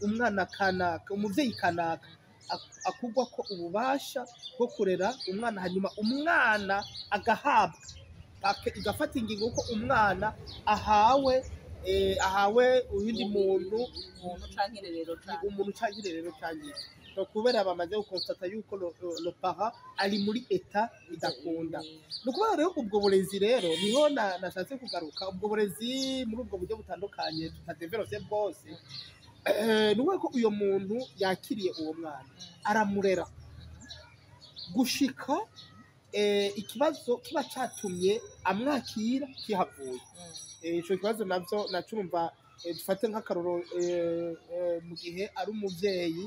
Speaker 1: umwana kanaka, umuvyeyi kanaka akugwa ko ububasha bwo kurera umwana, hanyuma umwana agahabwa, parquet igafata ingingo ko umwana ahawe uyundi muntu,
Speaker 2: umuntu canke irerero canke
Speaker 1: umuntu canke irerero canke iki. Donc kubera bamaze guconstata yuko le parent ari muri état idakunda. Ni ukuvuga rero ubwo burezi rero niho nashatse kugaruka, ubwo burezi muri ubwo buryo butandukanye tutadevelope bwose. Ni ukuvuga ko uyo muntu yakiriye uwo mwana, aramurera gushika ikibazo kiba catumye amwakira kihavuye. Ico kibazo navyo nacurumva, dufate nk'akaroro, mu gihe ari umuvyeyi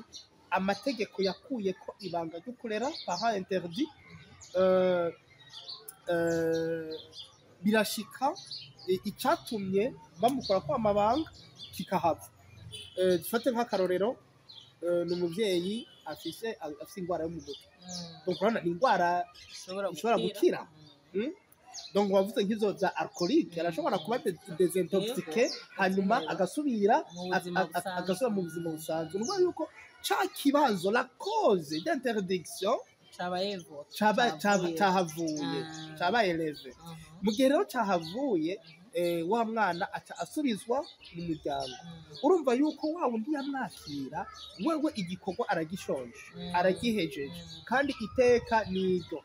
Speaker 1: amategeko yakuye ko ibanga ryo kurera, parent interdit, birashika icatumye bamukora ko amabanga kikahava. Dufate nk'akarorero, ni umuvyeyi afise ingwara yo mu mutwe. Donc urabona ni ingwara ishobora gukira. Donc wavuze nk'izo za alcoolique, arashobora kuba désintoxiqué, hanyuma agasubira
Speaker 2: mu buzima busanzwe.
Speaker 1: Agasubira mu buzima busanzwe. Ni ukuvuga yuko ca kibazo, la cause d'interdiction,
Speaker 2: cabaye vuba.
Speaker 1: Cahavuye, cabaye levé. Mu gihe rero cahavuye, wa mwana aca asubizwa mu muryango. Urumva yuko wa wundi yamwakira wewe igikorwa aragishonje, aragihejeje, kandi iteka niryo.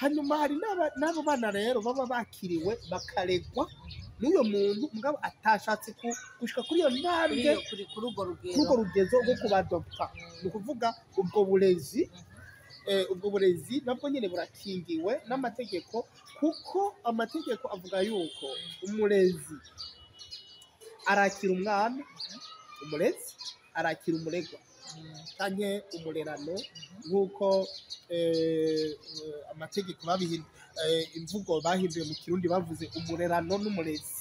Speaker 1: Hanyuma hari n'abo bana rero baba bakiriwe bakaregwa n'uyo muntu, mugabo atashatse gushika kuri iyo ntambwe,
Speaker 2: kuri urwo rugero,
Speaker 1: kuri urwo rugezo rwo kubadopta. Ni ukuvuga ubwo burezi, ubwo burezi nabwo nyine burakingiwe n'amategeko, kuko amategeko avuga yuko umurezi arakira umwana, umurezi arakira umuregwa canke umurerano, nk'uko amategeko imvugo bahinduye mu Kirundi, bavuze umurerano n'umurezi.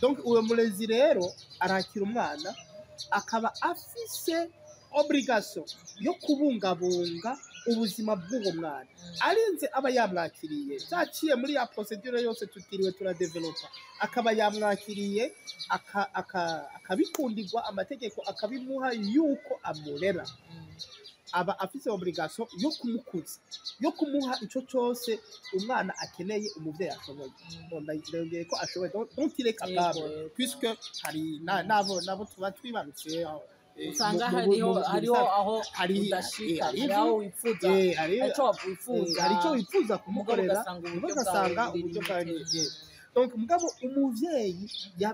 Speaker 1: Donc uwo murezi rero arakira umwana, akaba afise obligation yo kubungabunga ubuzima bw'uwo mwana. Arinze aba yamwakiriye, byaciye muri ya procédure yose tutiriwe turadevelopa, akaba yamwakiriye, akabikundirwa, amategeko akabimuha yuko amurera, aba afise obligation yo kumukuza, yo kumuha ico cose umwana akeneye, umuvyeyi ashoboye. Bon, ndongeye ko ashoboye, donc il est capable, puisque hari nabo tuba twibarutse
Speaker 2: usanga hariho hariho aho udashika, hari aho wifuza,
Speaker 1: hari
Speaker 2: icyo wifuza,
Speaker 1: hari icyo wifuza
Speaker 2: mugabo
Speaker 1: kumukorera,
Speaker 2: ugasanga uburyo
Speaker 1: ugasanga
Speaker 2: bwawe
Speaker 1: uburyo bwawe ni
Speaker 2: buri.
Speaker 1: Donc mugabo umuvyeyi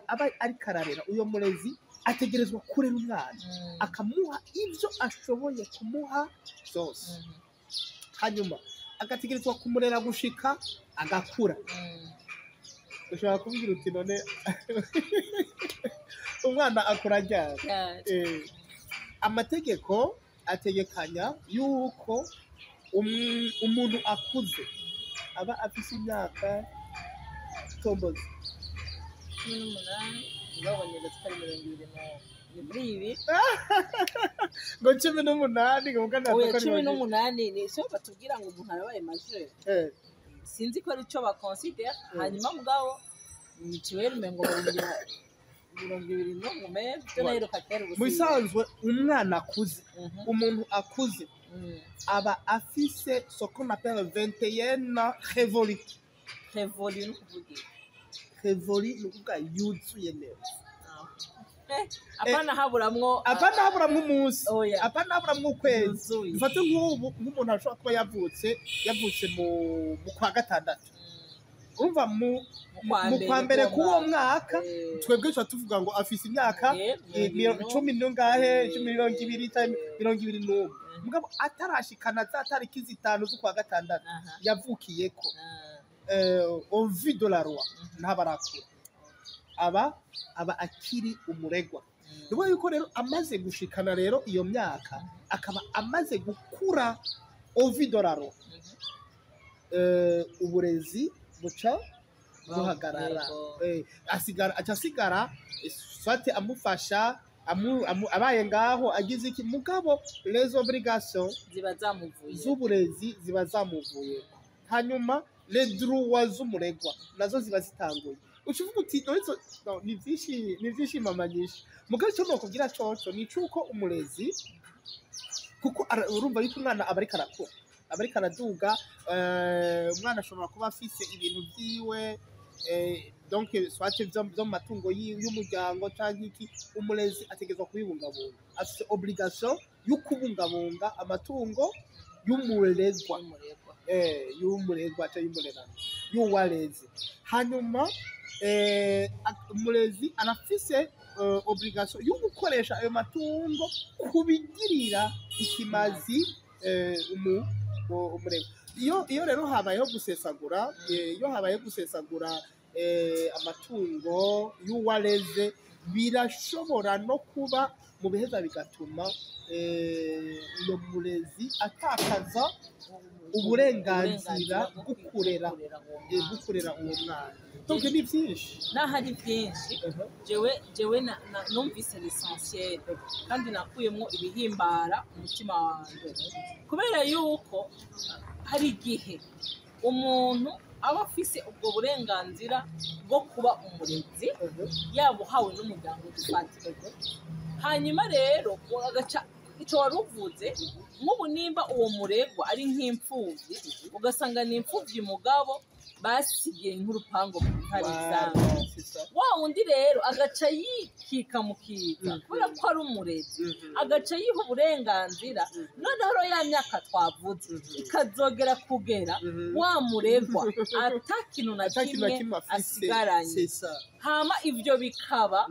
Speaker 1: aba ariko ararera, uyo murezi ategerezwa kurera umwana, akamuha ibyo ashoboye kumuha byose, hanyuma agategerezwa kumurera gushika agakura. Ushobora kubwira uti: "None umwana akura ryari?" Amategeko ategekanya yuko umuntu akuze aba afise imyaka tombozi.
Speaker 2: 18, babonye gatwara 20 ni muri ibi.
Speaker 1: Ngo 18, ngo mugana.
Speaker 2: Oya, 18 ni cyo batubwira ngo umuntu arabaye majeur. Sinzi ko ari cyo bakonsidera. Hanyuma mugabo mituweli umengo barongera 21 mais byo naheruka kera ubu.
Speaker 1: Mu bisanzwe umwana akuze, umuntu akuze aba afise ce qu'on appelle 21 ans révolu.
Speaker 2: Révolu ni ukuvuga iki?
Speaker 1: Révolu ni ukuvuga yuzuye neza.
Speaker 2: Apana haburamwo.
Speaker 1: Apana haburamwo umunsi,
Speaker 2: Oya.
Speaker 1: apana haburamwo ukwezi.
Speaker 2: Yuzuye.
Speaker 1: Dufate nk'ubu nk'umuntu ashobora kuba yavutse mu kwa gatandatu, urumva mu kwa mbere k'uwo mwaka, twebwe tuba tuvuga ngo afise imyaka cumi n'ungahe, cumi, 20 canke 21, mugabo atarashikana za tariki 5 z'ukwa gatandatu yavukiyeko, au vu de la loi ntaba arakura, aba akiri umuregwa. Ni ukuvuga yuko rero amaze gushikana rero iyo myaka, akaba amaze gukura au vu de la loi, uburezi buca buhagarara. Asigara, aca asigara soit amufasha, abaye ngaho agize iki, mugabo les obligations
Speaker 2: ziba zamuvuye,
Speaker 1: z'uburezi ziba zamuvuye. Hanyuma les droits z'umuregwa nazo ziba zitanguye. Uca uvuga uti: "None no, ni vyinshi, ni vyinshi mama nyinshi." Mugabo ico nokubwira coco ni cuko umurezi, kuko urumva yuko umwana aba ariko arakura, aba ariko araduga, umwana ashobora kuba afise ibintu vyiwe, donc soit vyo mu matungo y'umuryango canke iki, umurezi ategerezwa kubibungabunga, afise obligation yo kubungabunga amatungo y'umuregwa.
Speaker 2: Y'umuregwa.
Speaker 1: Y'umuregwa cyangwa y'umurerano, y'uwareze. Hanyuma umurezi arafise obligation yo gukoresha ayo matungo kubigirira ikimazi umuregwa. Iyo rero habayeho gusesagura, iyo habayeho gusesagura amatungo y'uwareze, birashobora no kuba mu biheza bigatuma uyo murezi atakaza uburenganzira bwo kurera
Speaker 2: uwo
Speaker 1: bwo kurera uwo mwana. Donc ni byinshi.
Speaker 2: Naho ari byinshi, jewe numvise l'essentiel kandi nakuyemwo ibihimbara umutima wanje, kubera yuko hari igihe umuntu aba afise ubwo burenganzira bwo kuba umurezi, yaba uhawe n'umuryango dufate, hanyuma rero agaca icyo wari uvuze nk'ubu, nimba uwo muregwa ari nk'imfubyi, ugasanga ni imfubyi mugabo basigiye nk'urupangu mu ntare zange, wa wundi rero agaca yikika mu kiza kubera ko ari umurezi, agaca yiha uburenganzira. Noneho rero ya myaka twavuze ikazogera kugera wa muregwa ata kintu na
Speaker 1: ata kintu na
Speaker 2: kimwe
Speaker 1: kimwe afise.
Speaker 2: asigaranye.
Speaker 1: C'est ça.
Speaker 2: Hama ivyo bikaba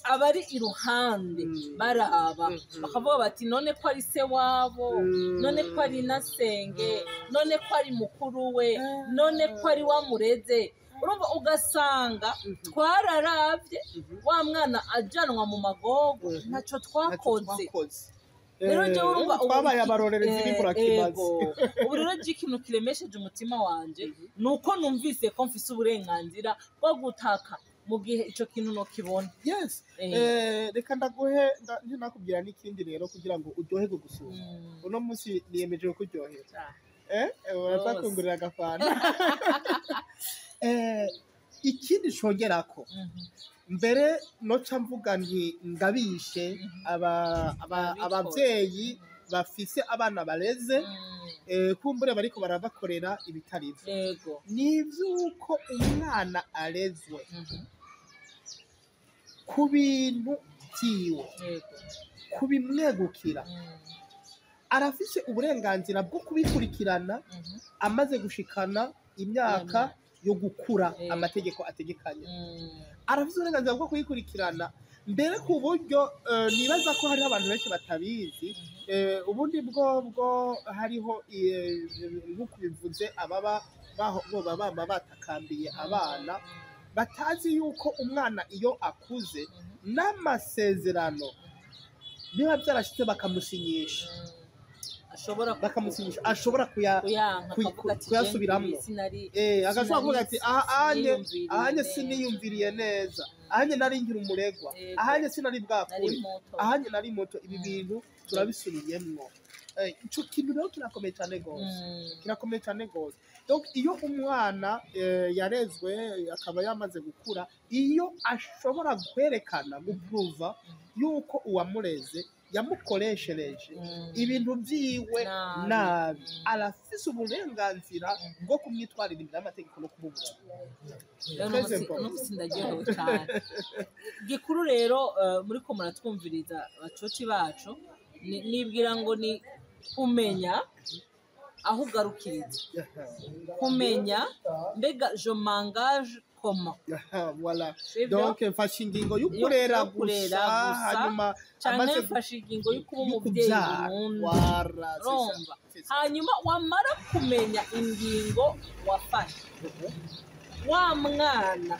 Speaker 2: abari iruhande baraba, bakavuga bati: "None ko ari se wabo, none ko ari nasenge, none ko ari mukuru we, none ko ari wamureze?" Urumva ugasanga twararavye wa mwana ajanwa mu magogo, ntaco
Speaker 1: Ntacyo
Speaker 2: twakoze.
Speaker 1: Twakoze.
Speaker 2: Rero jewe urumva ubu
Speaker 1: twabaye abarorerezi b'imburakimazi.
Speaker 2: Ego. Ubu rero je ikintu kiremesheje umutima wanje ni uko numvise ko mfise uburenganzira bwo gutaka. Mu gihe ico kintu nokibona.
Speaker 1: Yes. Reka ndaguhe ntinakubwira n'ikindi rero kugira ngo uryoherwe gusumba. Uno munsi niyemeje kukuryohera. Uraza
Speaker 2: Rwose.
Speaker 1: kungurira agafanta. Ikindi congerako, mbere noca mvuga nti ndabishe
Speaker 2: Ababikora.
Speaker 1: abavyeyi bafise abana bareze, kumbure bariko barabakorera ibitari vyo, ni ivy'uko umwana arezwe ku bintu vyiwe, kubimwegukira, arafise uburenganzira bwo kubikurikirana amaze gushikana imyaka yo gukura amategeko ategekanya. Arafise uburenganzira bwo kuyikurikirana mbere ku buryo nibaza ko hariho abantu benshi batabizi. Ubundi bwo hariho, nk'uko bivuze, ababa boba bama batakambiye abana batazi yuko umwana iyo akuze n'amasezerano biba byarashitse bakamusinyisha,
Speaker 2: Ashobora
Speaker 1: bakamusinyisha, ashobora kuya
Speaker 2: kuyanka, akavuga ati
Speaker 1: kuyasubiramwo.
Speaker 2: "Je sinari
Speaker 1: Agashobora kuvuga ati aha anye
Speaker 2: siniyumviriye
Speaker 1: ahanye
Speaker 2: neza.
Speaker 1: Siniyumviriye neza, ahanye nari nkiri umuregwa, ahanye sinari bwakure,
Speaker 2: nari muto."
Speaker 1: Ahanye nari muto, ibi bintu turabisubiyemwo. Ico kintu rero kirakomeye cyane gose, kirakomeye cyane gose. Donc iyo umwana yarezwe akaba yamaze gukura, iyo ashobora kwerekana, gupuruva yuko uwamureze yamukoreshereje ibintu vyiwe
Speaker 2: Nabi.
Speaker 1: nabi, arafise uburenganzira bwo kumwitwarira imbere y'amategeko no kumubura.
Speaker 2: Rero
Speaker 1: Très important.
Speaker 2: uno munsi ndaryohewe cyane. Gikuru rero, muriko muratwumviriza bacuti bacu, nibwira ngo ni kumenya aho ugarukiriza, kumenya mbega je m'engage comment?
Speaker 1: Aha, voilà.
Speaker 2: Sibyo?
Speaker 1: Donc mfashe ingingo y'ukurera
Speaker 2: Yo kurera
Speaker 1: gusa,
Speaker 2: gusa,
Speaker 1: hanyuma
Speaker 2: canke
Speaker 1: amaze
Speaker 2: mfashe ingingo yo kuba umubyeyi
Speaker 1: y'ukubyara.
Speaker 2: burundu.
Speaker 1: Voilà, c'est ça,
Speaker 2: Urumva?
Speaker 1: c'est ça.
Speaker 2: Hanyuma wamara kumenya ingingo wafashe, wa mwana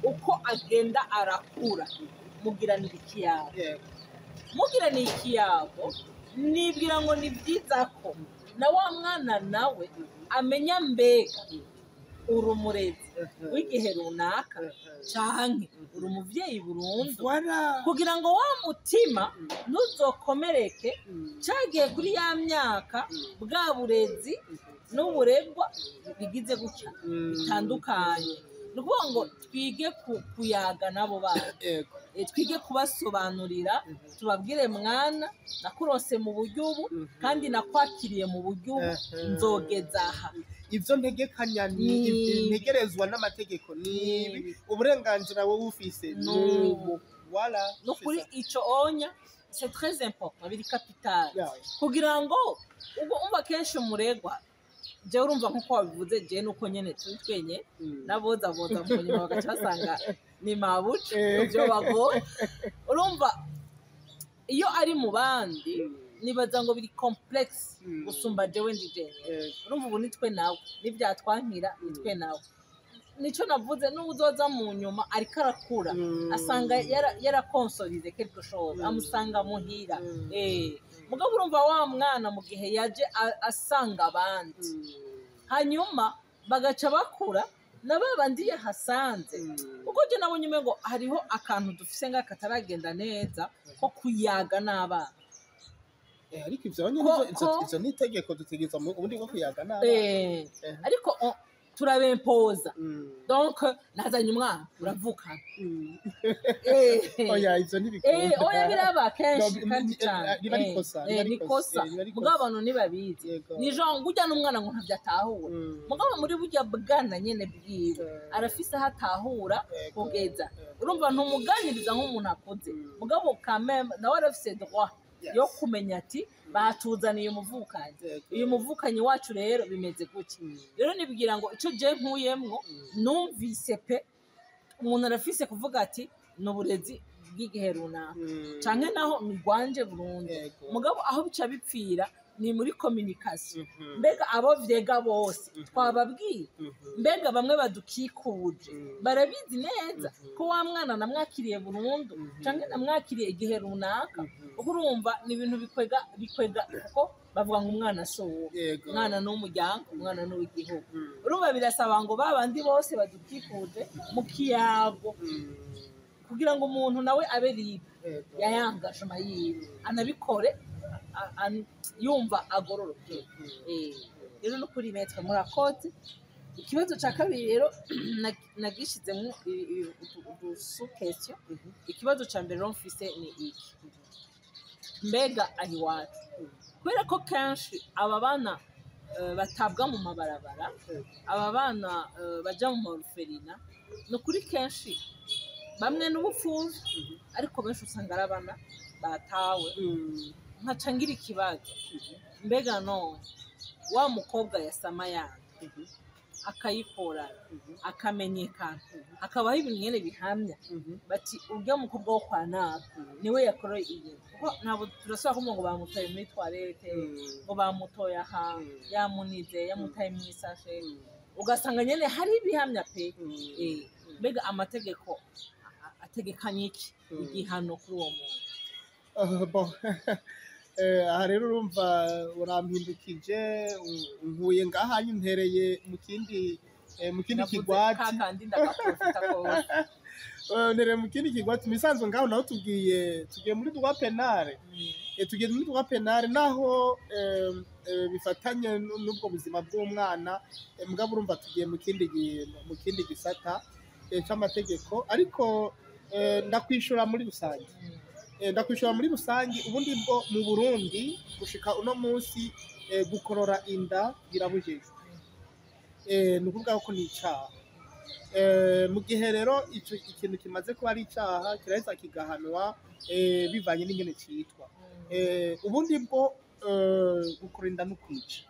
Speaker 2: uko agenda arakura mugiranira ikiyago. Mugiranira ikiyago, nibwira ngo ni byiza ko na wa mwana nawe amenya mbega uri umurezi w'igihe runaka canke uri umuvyeyi burundu, kugira ngo wa mutima ntuzokomereke cagiye kuri ya myaka bwa burezi n'uburegwa bigize gutya bitandukanye. Ni ukuvuga ngo twige kuyaga n'abo bana. Twige kubasobanurira, tubabwire: "Mwana, nakurose mu buryo ubu kandi nakwakiriye mu buryo ubu, nzogeza aha."
Speaker 1: Ivyo ntegekanya ni ntegerezwa n'amategeko ni ibi, uburenganzira wowe ufise
Speaker 2: Nubu.
Speaker 1: nubu. Voilà.
Speaker 2: No kuri
Speaker 1: C'est ça.
Speaker 2: ico onya, c'est très important, biri capital, kugira ngo ubwo umva kenshi umuregwa, jewe urumva nkuko wabivuze, jewe nuko nyene turi twenye n'aboza boza mu nyuma bagaca basanga ni mabuca ivyo bagoye. Urumva iyo ari mu bandi, nibaza ngo biri complexe gusumba jewe ndi jenyine. Urumva ubu nitwe nawe, nibyatwankira nitwe nawe. Nico navuze, n'uzoza mu nyuma ariko arakura, asanga yarakonsolide quelque chose, amusanga muhira. Mugabo urumva wa mwana mu gihe yaje asanga abandi, hanyuma bagaca bakura na ba bandi yahasanze, kuko je nabonye umengo hariho akantu dufise nga kataragenda neza ko kuyaga n'abana.
Speaker 1: Ariko ivyo nyene ivyo ni itegeko dutegerezwa mu ubundi bwo kuyaga n'abana.
Speaker 2: Ariko turabempoza. Donc nazanye umwana, uravukana.
Speaker 1: Oya, ivyo ntibikunda.
Speaker 2: Oya, biraba kenshi
Speaker 1: No,
Speaker 2: kandi cyane.
Speaker 1: riba ari ikosa, riba ari
Speaker 2: ni
Speaker 1: ikosa,
Speaker 2: ikosa.
Speaker 1: Riba ari ikosa.
Speaker 2: Mugabo abantu ntibabizi. Ni genre ngo ujya n'umwana ngo ntabyo atahura, mugabo muri burya bwana nyene bwiwe arafise aho atahura kugeza. Urumva ntumuganiriza nk'umuntu akuze, mugabo quand même nawe arafise droit yo kumenya ati batuzaniye umuvukanyi, uyu muvukanyi wacu rero bimeze gutya. Rero nibwira ngo icyo je nkuyemwo, numvise pe umuntu arafise kuvuga ati ni uburezi bw'igihe runaka canke naho ni rwanje burundu. Mugabo aho bica bipfira ni muri communication. Mbega abo vyega bose twababwiye? Mbega bamwe badukikuje barabizi neza ko wa mwana namwakiriye burundu canke namwakiriye igihe runaka? Kuko urumva ni ibintu bikwega bikwega, kuko Bavuga ngo umwana si uwo, umwana ni uw'umuryango, umwana ni uw'igihugu. Urumva birasaba ngo ba bandi bose badukikuje mu kiyago, kugira ngo umuntu nawe abe libre yayangashoma yiwe, anabikore yumva agororokewe. Rero no kuri maître, murakoze. Ikibazo ca kabiri rero nagishizemwo udu sous-question. Ikibazo ca mbere rero mfise ni iki: mbega aho iwacu, kubera ko kenshi aba bana batabwa mu mabarabara, aba bana baja mu ma orphelinat, ni ukuri kenshi bamwe n'ubupfuvyi, ariko benshi usanga ari abana batawe. Nkaca ngira ikibazo: mbega none wa mukobwa yasama yanga, akayikorana, akamenyekana, hakabaho ibintu nyene bihamya bati urya mukobwa wo kwa naka niwe yakoreye ibintu, kuko ntabwo turasubira kumva ngo bamutoye muri toilette, ngo bamutoye aha, yamunize, yamutaye mu isashe, ugasanga nyene hari ibihamya pe. Mbega amategeko ategekanya iki, igihano kuri uwo muntu?
Speaker 1: Ah, bon. Aha rero urumva urampindukije, nkuye ngaha ntereye mu kindi
Speaker 2: Navuze
Speaker 1: kigwati.
Speaker 2: Ka kandi ndagaprofita kose.
Speaker 1: Ntereye mu kindi kigwati. Misanzwe ngaho naho tugiye muri droit pénal. Tugiye muri droit pénal, naho bifatanye n'ubwo buzima bw'umwana, mugabo urumva tugiye mu kindi gisata c'amategeko, ariko ndakwishura muri rusange. Ndakwishura muri rusange. Ubundi bwo mu Burundi gushika uno munsi, gukorora inda birabujijwe. Ni ukuvuga ko ni icaha. Mu gihe rero ico ikintu kimaze kuba ari icaha, kiraheza kigahanwa bivanye n'ingene citwa. Ubundi bwo gukorora inda no kwica.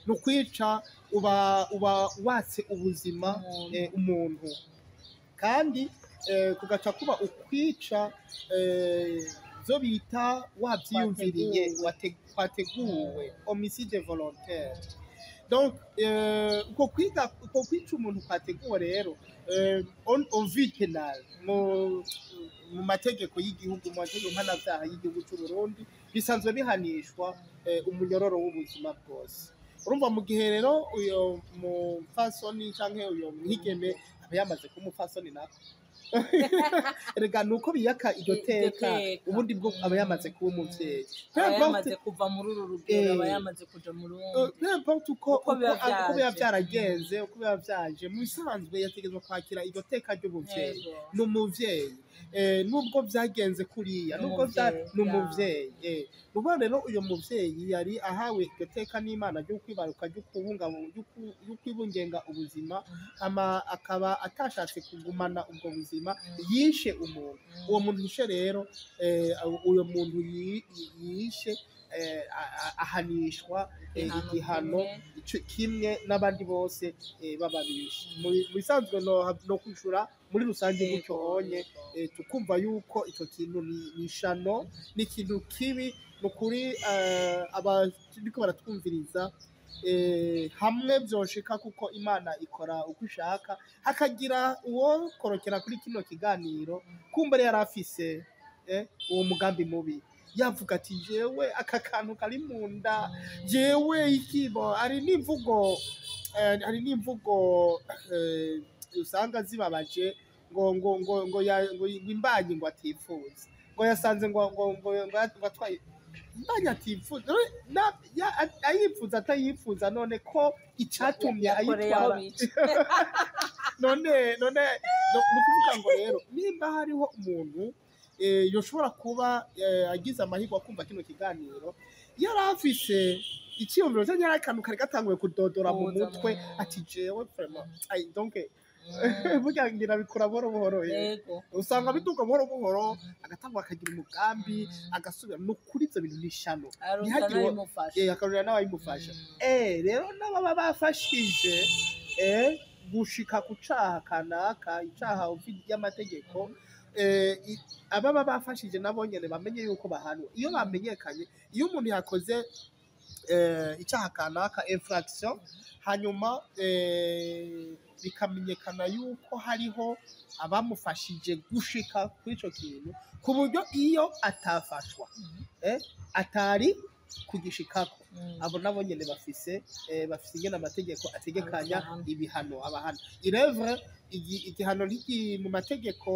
Speaker 1: Ni ukwica, uba watse ubuzima
Speaker 2: umuntu.
Speaker 1: Umuntu kandi kugaca kuba ukwica zo bita wavyiyumviriye,
Speaker 2: Kwateguwe.
Speaker 1: Kwateguwe, homicide volontaire. Donc uko kwiga, uko kwica umuntu kwateguwe rero, au vu pénal, mu mategeko y'igihugu, mu mategeko mpanavyaha y'igihugu c'u Burundi, bisanzwe bihanishwa umunyororo w'ubuzima bwose. Urumva mu gihe rero uyo mupfasoni canke uyo mwigeme aba yamaze kuba umupfasoni, nako erega nuko biyaka iryo
Speaker 2: Iryo
Speaker 1: teka,
Speaker 2: teka.
Speaker 1: ubundi bwo aba yamaze kuba umuvyeyi. Peu
Speaker 2: Aba
Speaker 1: importe,
Speaker 2: yamaze kuva muri uru rugero, aba yamaze kuja mu rundi.
Speaker 1: Peu importe uko
Speaker 2: Uko biba
Speaker 1: uko biba
Speaker 2: vyaje.
Speaker 1: vyaragenze, uko biba vyaje, mu bisanzwe yategerezwa kwakira iryo teka ry'umuvyeyi.
Speaker 2: Yego.
Speaker 1: Ni umuvyeyi, nubwo vyagenze kuriya,
Speaker 2: Ni
Speaker 1: nubwo vya
Speaker 2: umuvyeyi,
Speaker 1: ni umuvyeyi. Ni ukuvuga rero uyo muvyeyi yari ahawe iryo teka n'Imana ryo kwibaruka, ryo kwibungenga ubuzima, hama akaba atashatse kugumana ubwo buzima, yishe umuntu. Uwo muntu yishe rero, uyo muntu yishe ahanishwa
Speaker 2: igihano
Speaker 1: igihano
Speaker 2: kimwe.
Speaker 1: Kimwe n'abandi bose bababishe. Mu bisanzwe no kwishura muri rusange gutyo onye, tukumva yuko ico kintu ni ishano, ni ikintu kibi. Ni ukuri abariko baratwumviriza, hamwe vyoshika, kuko Imana ikora uko ishaka, hakagira uwo korokera kuri kino kiganiro, kumbure yari afise uwo mugambi mubi, yavuga ati jewe aka kantu kari mu nda, jewe ikibo. Hari n'imvugo usanga zibabaje, ngo imbanyi ngo atifuza, ngo yasanze ngo atwaye imbanyi atifuza. None ayifuza atayifuza, none ko icatumye
Speaker 2: Yakoreye aho
Speaker 1: ayitwara
Speaker 2: bica.
Speaker 1: None ni ukuvuga ngo rero nimba hariho umuntu yoshobora kuba agize amahirwe akumva kino kiganiro, yari afise icyiyumviro cyangwa yari akantu kari gatanguye kudodora mu
Speaker 2: Kuza
Speaker 1: mutwe, ati jewe vraiment, ay, donc burya ngira bikura buhoro buhoro. Usanga biduga buhoro buhoro, agatangura akagira umugambi, agasubira. Ni ukuri ivyo bintu ni ishano.
Speaker 2: Aronsa
Speaker 1: Ntihagire
Speaker 2: n'abimufasha.
Speaker 1: Akarorera n'abayimufasha. Rero n'ababa bafashije gushika ku caha kanaka, icaha y'amategeko, ababa bafashije nabo nyene bamenye yuko bahanwa iyo bamenyekanye. Iyo umuntu yakoze icaha kanaka, infraction, hanyuma bikamenyekana yuko hariho abamufashije gushika kuri ico kintu, ku buryo iyo atafashwa atari kugishikako, abo nabo nyene bafise ingene amategeko ategekanya
Speaker 2: Abahana.
Speaker 1: ibihano abahana. Irevre igihano ntiki mu mategeko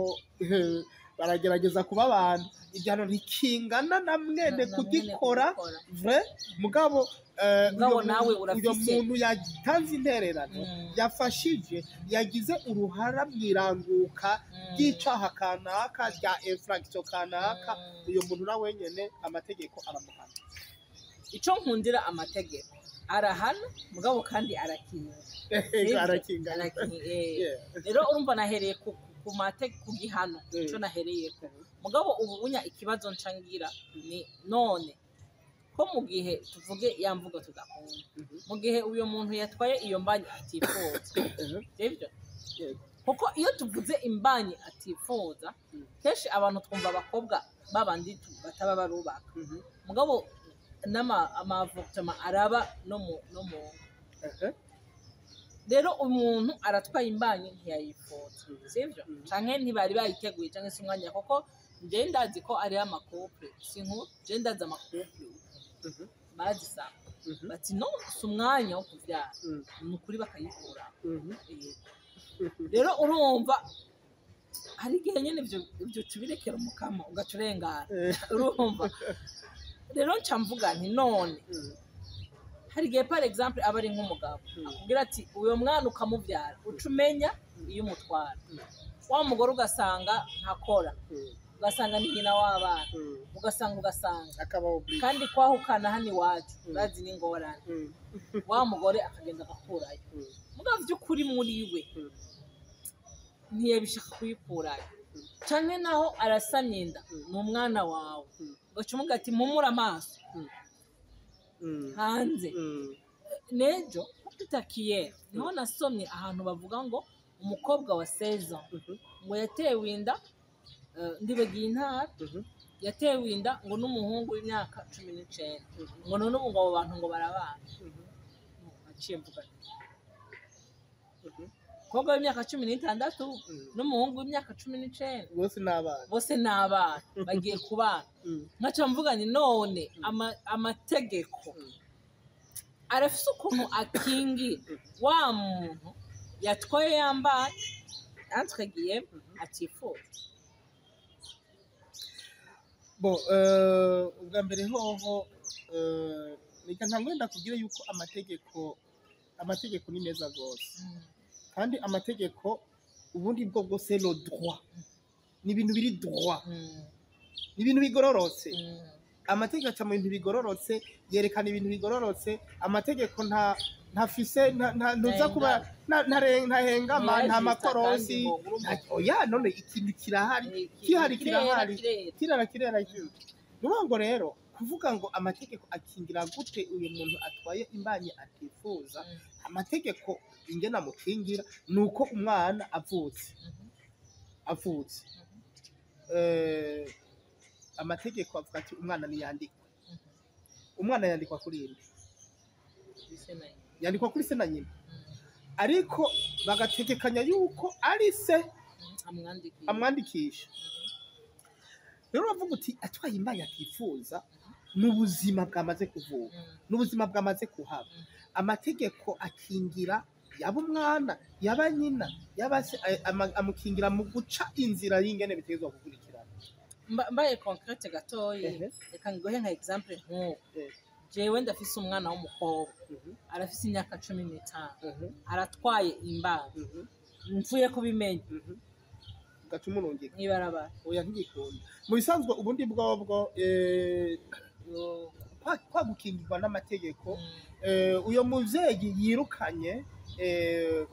Speaker 1: baragerageza kuba abantu, igihano ntikingana na mwene
Speaker 2: Na mwene
Speaker 1: kugikora.
Speaker 2: Kugikora.
Speaker 1: Vrai, mugabo
Speaker 2: Mugabo
Speaker 1: uyo
Speaker 2: nawe
Speaker 1: uyo
Speaker 2: urafise.
Speaker 1: muntu yatanze intererano, yafashije, yagize uruhara mwiranguka ry'icaha kanaka, rya infraction kanaka, uyo muntu nawe nyene amategeko aramuhana.
Speaker 2: Ico nkundira amategeko, arahana mugabo kandi arakinga. Sivyo?
Speaker 1: Arakinga.
Speaker 2: Arakinga.
Speaker 1: Yeah.
Speaker 2: Rero urumva nahereye ku gihano. Ico nahereyeko, mugabo ubu bunya ikibazo nca ngira ni: none ko mu gihe tuvuge ya mvugo tudakunda, mu gihe uyo muntu yatwaye iyo mbanyi atifuza, sivyo?
Speaker 1: Yego.
Speaker 2: Kuko iyo tuvuze imbanyi atifuza, kenshi abantu twumva abakobwa babandi bataba barubaka, mugabo n'ama ama avortement araba no mu Rero umuntu aratwaye imbanyi ntiyayifuza, sivyo? Canke ntibari bayiteguye, canke se umwanya, kuko nje ndazi ko ariho ama couple, si nkuru, je ndazi ama couple bazisaba bati: "No, si umwanya wo kuvyara." Ni ukuri bakayikura. Yego. Rero urumva hari igihe nyene ivyo tubirekera umukama ugaca urengana. Urumva rero nca mvuga nti: none hari igihe, par exemple, aba ari nk'umugabo akubwira ati: "Uyo mwana ukamubyara uca umenya iyo umutwara." Wa mugore ugasanga ntakora, ugasanga ni nyina w'abana, ugasanga
Speaker 1: akaba obligé.
Speaker 2: Kandi kwahukana hano iwacu bazi n'ingorane. Wa mugore akagenda agakurayo, mugabo vy'ukuri muri we ntiyabishaka kuyikurayo, canke naho arasamye inda, ni umwana wawe, ugaca umuga ati: "Mpumure amaso hanze." Nejo tutakiye niho nasomye ahantu bavuga ngo umukobwa wa 16 ngo yatewe inda, ndibagiye intara, yatewe inda ngo n'umuhungu w'imyaka 19, ngo none ubu ngo abo bantu ngo barabana. Aciye mvuga nti: umukobwa w'imyaka 16 n'umuhungu w'imyaka 19,
Speaker 1: bose ni abana.
Speaker 2: Bose ni abana bagiye kubana. Nkaca mvuga nti: none amategeko arafise ukuntu akingira wa muntu yatwaye yambaye, entre guillemets, atifuza?
Speaker 1: Bo ubwa mbere hoho, reka ntangwe ndakubwire yuko amategeko ni meza rwose, kandi amategeko ubundi bwo bwose, le droit ni ibintu biri droit, ni ibintu bigororotse. Amategeko aca mu bintu bigororotse, yerekana ibintu bigororotse. Amategeko ntafise ntuza kuba ntahengama, nta makorosi. Oya, none ikintu kirahari, kihari, kirahari, kirara kirera. Ni ngo rero kuvuga ngo amategeko akingira gute uyu muntu atwaye imbanyi atifuza, amategeko ingene amukingira ni uko umwana avutse, amategeko avuga ati: "Umwana niyandikwe." Umwana yandikwa kuri inde? Yandikwa kuri se na nyina, ariko bagategekanya yuko ari se amwandikisha. Rero uravuga uti atwaye imbanyi atifuza, ni ubuzima bwamaze kuvuka, ni ubuzima bwamaze kuhaba. Amategeko akingira yaba umwana, yaba nyina, yaba se, amukingira mu guca inzira y'ingene bitegerezwa gukurikirana.
Speaker 2: Mbaye concrète gatoyi, reka nguhe nka exemple nk'ubu. Jewe ndafise umwana w'umukobwa, arafise imyaka 15, aratwaye imbanyi, mvuye kubimenya
Speaker 1: Ugaca umurungika
Speaker 2: mw'ibarabara.
Speaker 1: Oya, ntigikunda. Mu bisanzwe ubundi bwobwo kwa gukingirwa n'amategeko, uyo muvyeyi yirukanye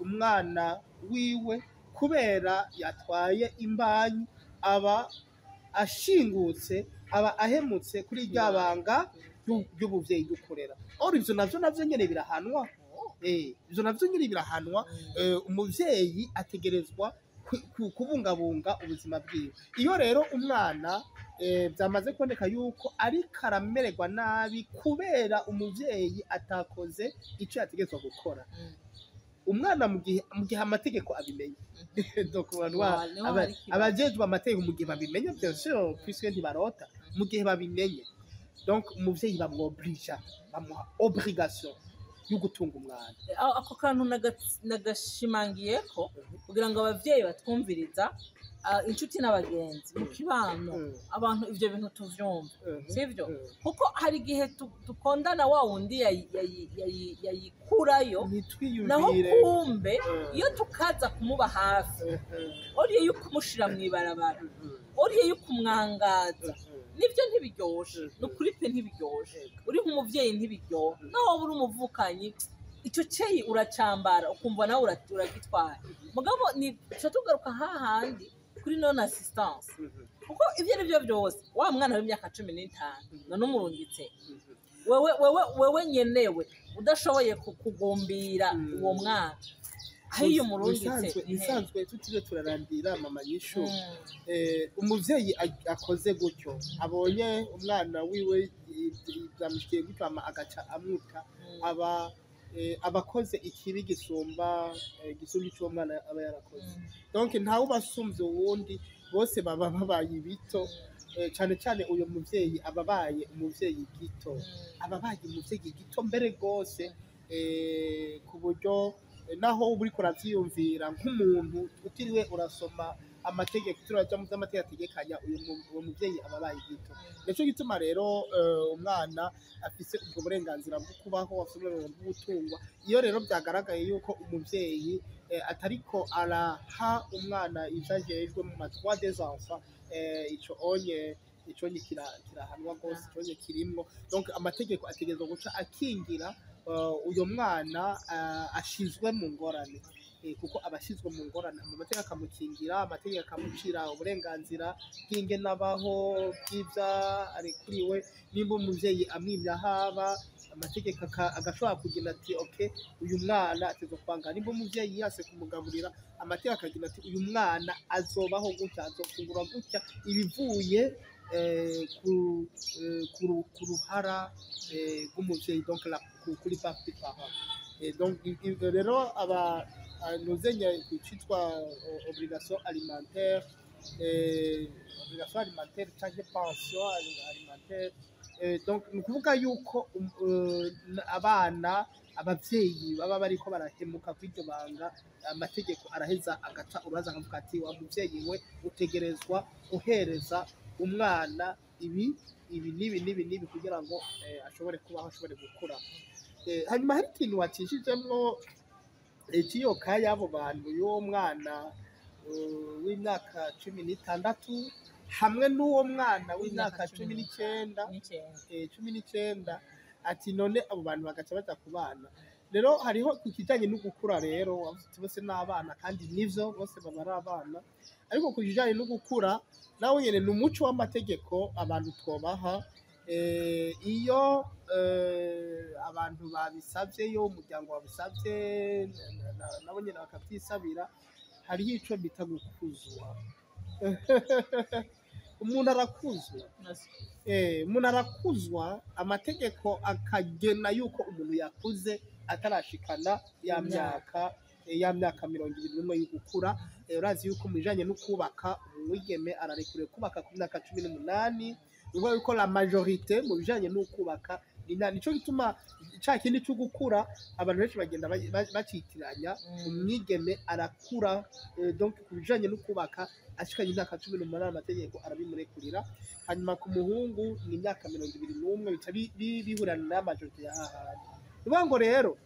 Speaker 1: umwana wiwe kubera yatwaye imbanyi, aba ashingutse, aba ahemutse kuri rya banga ry'ubuvyeyi ry'ukurera. Or ivyo navyo nyene birahanwa. Ivyo navyo nyene birahanwa. Umuvyeyi ategerezwa kubungabunga ubuzima bwiwe. Iyo rero umwana byamaze kuboneka yuko ariko aramererwa nabi kubera umuvyeyi atakoze ico yategerezwa gukora, umwana mu gihe amategeko abimenye, donc abantu
Speaker 2: Niho hari ikibazo.
Speaker 1: abajejwe amategeko mu gihe babimenye, bien sûr, puisque ntibarota, mu gihe babimenye. Donc umuvyeyi bamwoblija, bamuha obligation yo gutunga umwana.
Speaker 2: Ako kantu nagashimangiye ko kugira ngo abavyeyi batwumviriza, inshuti n'abagenzi mu kibano, abantu ivyo bintu tuvyumva, sivyo? Kuko hari igihe dukondana wa wundi yayikurayo, naho
Speaker 1: Ntitwiyumvire.
Speaker 2: kumbe iyo tukaza kumuba hafi, au lieu yo kumushira mw'ibarabara, au lieu yo kumwangaza, nibyo ntibiryoshe. Ni ukuri pe, ntibiryoshe. Uri nk'umuvyeyi ntibiryoha, naho waba uri umuvukanyi, ico ceyi uracambara ukumva nawe uragitwara. Mugabo ni tuca tugaruka hahandi kuri non assistance, kuko ivyo ari byo byose wa mwana w'imyaka 15 none umurungitse wewe nyenewe udashoboye kugumbira uwo mwana, aho iyo umurungitse ni hehe?
Speaker 1: Bisanzwe tutiriwe turarandira, mama Nyishu. Umuvyeyi akoze gutyo, abonye umwana wiwe byamushikiye gutyo, hama agaca amuta, aba abakoze ikibi gisumba ico uwo mwana aba yarakoze. Donc ntawe uba asumvye uwundi, bose baba babaye ibito. Cane cane uyo muvyeyi aba abaye umuvyeyi gito, aba abaye umuvyeyi gito mbere rwose, ku buryo naho uba uriko uravyiyumvira nk'umuntu utiriwe urasoma amategeko, utiriwe uraja mu vy'amategeko ategekanya, uwo muvyeyi aba abaye gito. Nico gituma rero umwana afise ubwo burenganzira bwo kubaho, afise uburenganzira bwo gutungwa. Iyo rero vyagaragaye yuko umuvyeyi atariko araha umwana ivyo ajejwe mu ma droits des enfants, ico onye kirahanwa rwose, ico onye kirimwo. Donc amategeko ategerezwa guca akingira uyo mwana ashizwe mu ngorane, kuko aba ashizwe mu ngorane, amategeko akamukingira, amategeko akamucira uburenganzira bw'ingene abaho, bw'ivyo arekuriwe. Nimba umuvyeyi amwimye aho aba, amategeko agashobora kugira ati: "Ok, uyu mwana ategerezwa kwanga." Nimba umuvyeyi yase kumugaburira, amategeko akagira ati: "Uyu mwana azobaho gutya, azofungura gutya, ibivuye ku ruhara rw'umuvyeyi", donc kuri part du parent. Donc ivyo rero aba nuzenya icitwa obligation alimentaire, obligation alimentaire canke pension alimentaire. Donc ni ukuvuga yuko abana, abavyeyi baba bariko barahemuka kw'iryo banga, amategeko araheza agaca urubanza, akavuga ati: "Wa muvyeyi we, utegerezwa guhereza umwana ibi, ibi n'ibi n'ibi n'ibi kugira ngo ashobore kubaho, ashobore gukura." Hanyuma hari ikintu wacishijemwo cy'iyo ka y'abo bantu, y'uwo mwana w'imyaka 16 hamwe n'uwo mwana w'imyaka 19.
Speaker 2: N'icyenda.
Speaker 1: 19. Ati none abo bantu bagaca baja ku bana. Rero hariho ku kijanye no gukura rero, wavuze uti bose n'abana, kandi nivyo, bose baba ari abana, ariko ku kijanye no gukura nawe nyene ni umuco w'amategeko abantu twobaha. Iyo abantu babisavye, iyo umuryango wabisavye, nabo nyene bakavyisabira, hariho ico bita gukuzwa. Umuntu arakuzwa. Umuntu arakuzwa, amategeko akagena yuko umuntu yakuze atarashikana ya myaka, ya myaka 21 yo gukura. Urazi yuko mu bijanye no kubaka, umwigeme ararekuriwe kubaka ku myaka 18. Ni ukuvuga yuko la majorité mu bijanye no kubaka nico gituma ca kindi co gukura abantu benshi bagenda bacitiranya. Umwigeme arakura, donc ku bijanye no kubaka ashikanye imyaka 18, amategeko arabimurekurira. Hanyuma ku muhungu ni imyaka 21, bica bihurana na majorité ya hahandi. Ni ukuvuga ngo rero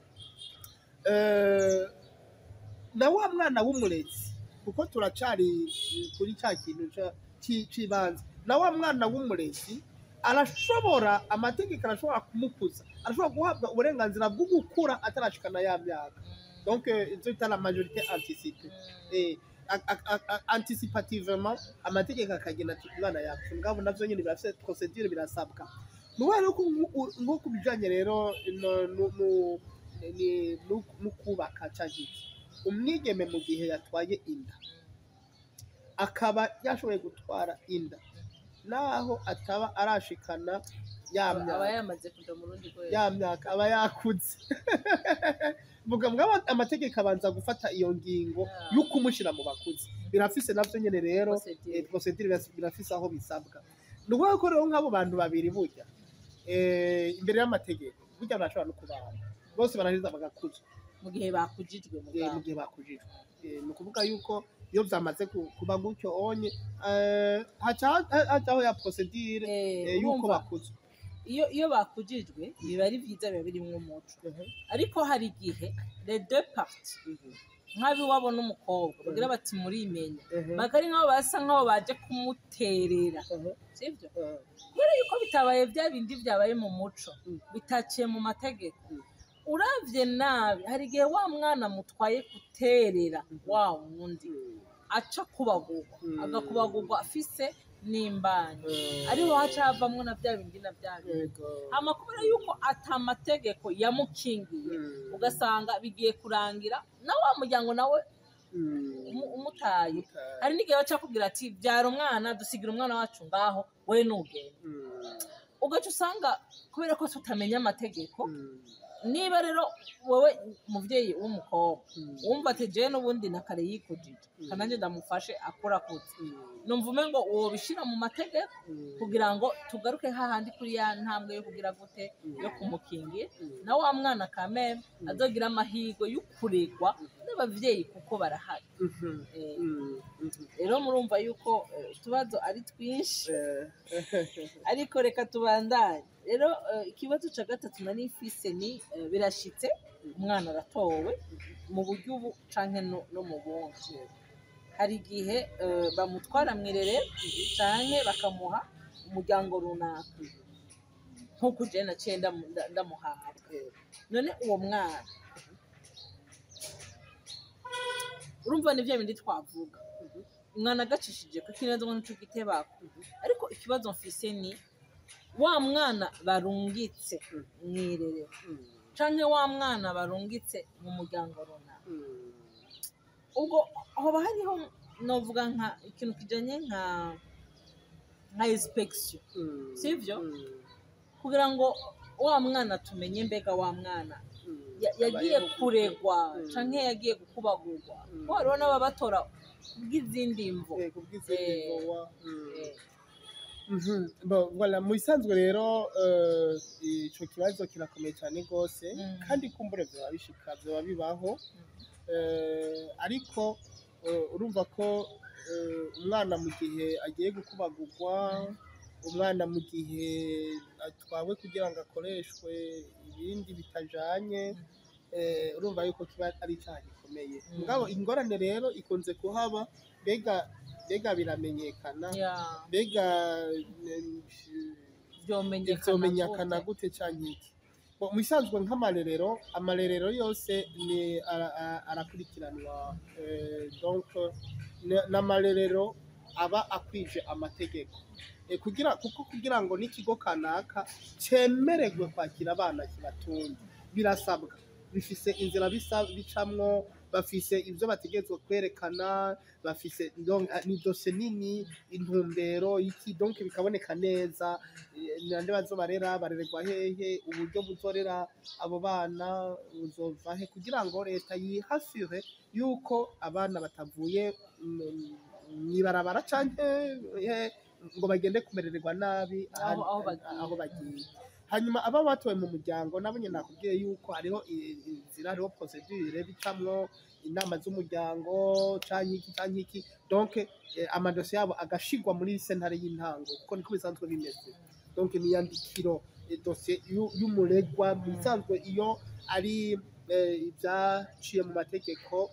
Speaker 1: na wa mwana w'umurezi, kuko turacari kuri ca kintu c'ibanze, na wa mwana w'umurezi arashobora, amategeko arashobora kumukuza, arashobora guhabwa uburenganzira bwo gukura atarashikana ya myaka. Donc ivyo bita la majorité anticipée, anticipativement, amategeko akagena ati umwana yakuze. Mugabo navyo nyene birafise procédure, birasabwa. Ni ukuvuga rero ko nko ku bijanye rero no kubaka canke iki, umwigeme mu gihe yatwaye inda, akaba yashoboye gutwara inda naho ataba arashikana ya
Speaker 2: Aba
Speaker 1: myaka,
Speaker 2: yamaze kuja mu rundi rwego.
Speaker 1: Ya myaka, aba yakuze. Vuga mugabo amategeko abanza gufata iyo ngingo yo kumushira mu bakuze. Birafise navyo nyene rero
Speaker 2: Procédure.
Speaker 1: Procédure, birafise aho bisabwa. Ni ukuvuga ko rero nk'abo bantu babiri burya Imbere y'amategeko burya barashobora no kubana bose, baraheza bagakuzwa.
Speaker 2: Mu gihe bakujijwe.
Speaker 1: Mu
Speaker 2: Mugabo
Speaker 1: gihe bakujijwe. Ni ukuvuga yuko iyo vyamaze kuba gutyo onye, haca hajaho ya procédure yuko
Speaker 2: Urumva,
Speaker 1: bakuzwa.
Speaker 2: iyo bakujijwe biba ari byiza, biba birimwo umuco, ariko hari igihe les deux parties, nk'abiwabo n'umukobwa, bagira bati murimenya, bakari nk'aho basa nk'aho baje kumuterera, sibyo? Kubera yuko bitabaye bya bindi byabaye mu muco, bitaciye mu mategeko. Uravye nabi, hari igihe wa mwana mutwaye guterera wa wundi aca kubagurwa, agakubagurwa afise n'imbanyi, ariho haca havamwo na bya bindi na bya bindi. Hama kubera yuko ata mategeko yamukingiye, ugasanga bigiye kurangira na wa muryango nawe umutaye.
Speaker 1: Umutaye.
Speaker 2: Hari n'igihe baca kubwira ati byara umwana, dusigira umwana wacu ngaho, we nugenda. Ugaca usanga kubera ko tutamenya amategeko. Niba rero wowe muvyeyi w'umukobwa wumva ati jewe n'ubundi na kare yikujije, kananje ndamufashe akurakutse, numva umengo wobishira mu mategeko kugira ngo tugaruke hahandi kuri ya ntambwe yo kugira gute, yo kumukingira, na wa mwana kameme azogira amahirwe yo kuregwa n'abavyeyi kuko barahari. Rero murumva yuko utubazo ari twinshi, ariko reka tubandanye. Rero ikibazo ca gatatu nari mfise ni birashitse umwana aratowe mu buryo ubu canke no mu bundi. Hari igihe bamutwara mw'irerero canke bakamuha umuryango runaka, nk'uko jewe naciye ndamuhabwa. None uwo mwana, urumva ni bya bindi twavuga, umwana agacishije kuko ineza ngo nico gitebako. Ariko ikibazo mfise ni wa mwana barungitse mw'irerero canke wa mwana barungitse mu muryango runaka, ubwo hoba hariho novuga nka ikintu kijanye nka inspection, sivyo? Kugira ngo wa mwana tumenye mbega wa mwana yagiye kuregwa canke yagiye gukubagurwa, ko hariho n'ababatora kubw'izindi mvo.
Speaker 1: Kubw'izindi mvo. Bon, voilà, mu bisanzwe rero ico kibazo kirakomeye cyane rwose, kandi kumbure vyoba bishika, vyoba bibaho. Ariko urumva ko umwana mu gihe agiye gukubagurwa, umwana mu gihe atwawe kugira ngo akoreshwe ibindi bitajanye, urumva yuko kiba ari icyaha gikomeye. Mugabo ingorane rero ikunze kuhaba, mbega biramenyekana? Mbega
Speaker 2: vyomenyekana
Speaker 1: vyomenyekana
Speaker 2: gute?
Speaker 1: Gute canke iki? Bo, mu bisanzwe nk'amarerero, amarerero yose ni arakurikiranwa. Donc n'amarerero aba akwije amategeko. Kugira kuko kugira ngo n'ikigo kanaka cemererwe kwakira abana kibatunze, birasabwa, bifise inzira bisa bicamwo, bafise ibyo bategerezwa kwerekana, bafise donc, ni dosiye nini, intumbero iki, donc bikaboneka neza, nande bazobarera, barererwa hehe, uburyo buzorera abo bana buzova he, kugira ngo leta yihasure yuko abana batavuye mw'ibarabara canke he ngo bagende kumererwa nabi
Speaker 2: Aho bagiye.
Speaker 1: Aho bagiye. Hanyuma aba batowe mu muryango nabo nyene nakubwiye yuko hariho inzira, hariho procédure bicamwo, inama z'umuryango canke iki canke iki, donc amadosiye yabo agashigwa muri sentare y'intango, kuko niko bisanzwe bimeze. Donc niyandikiro dosiye y'umuregwa mu bisanzwe iyo ari ibyaciye mu mategeko,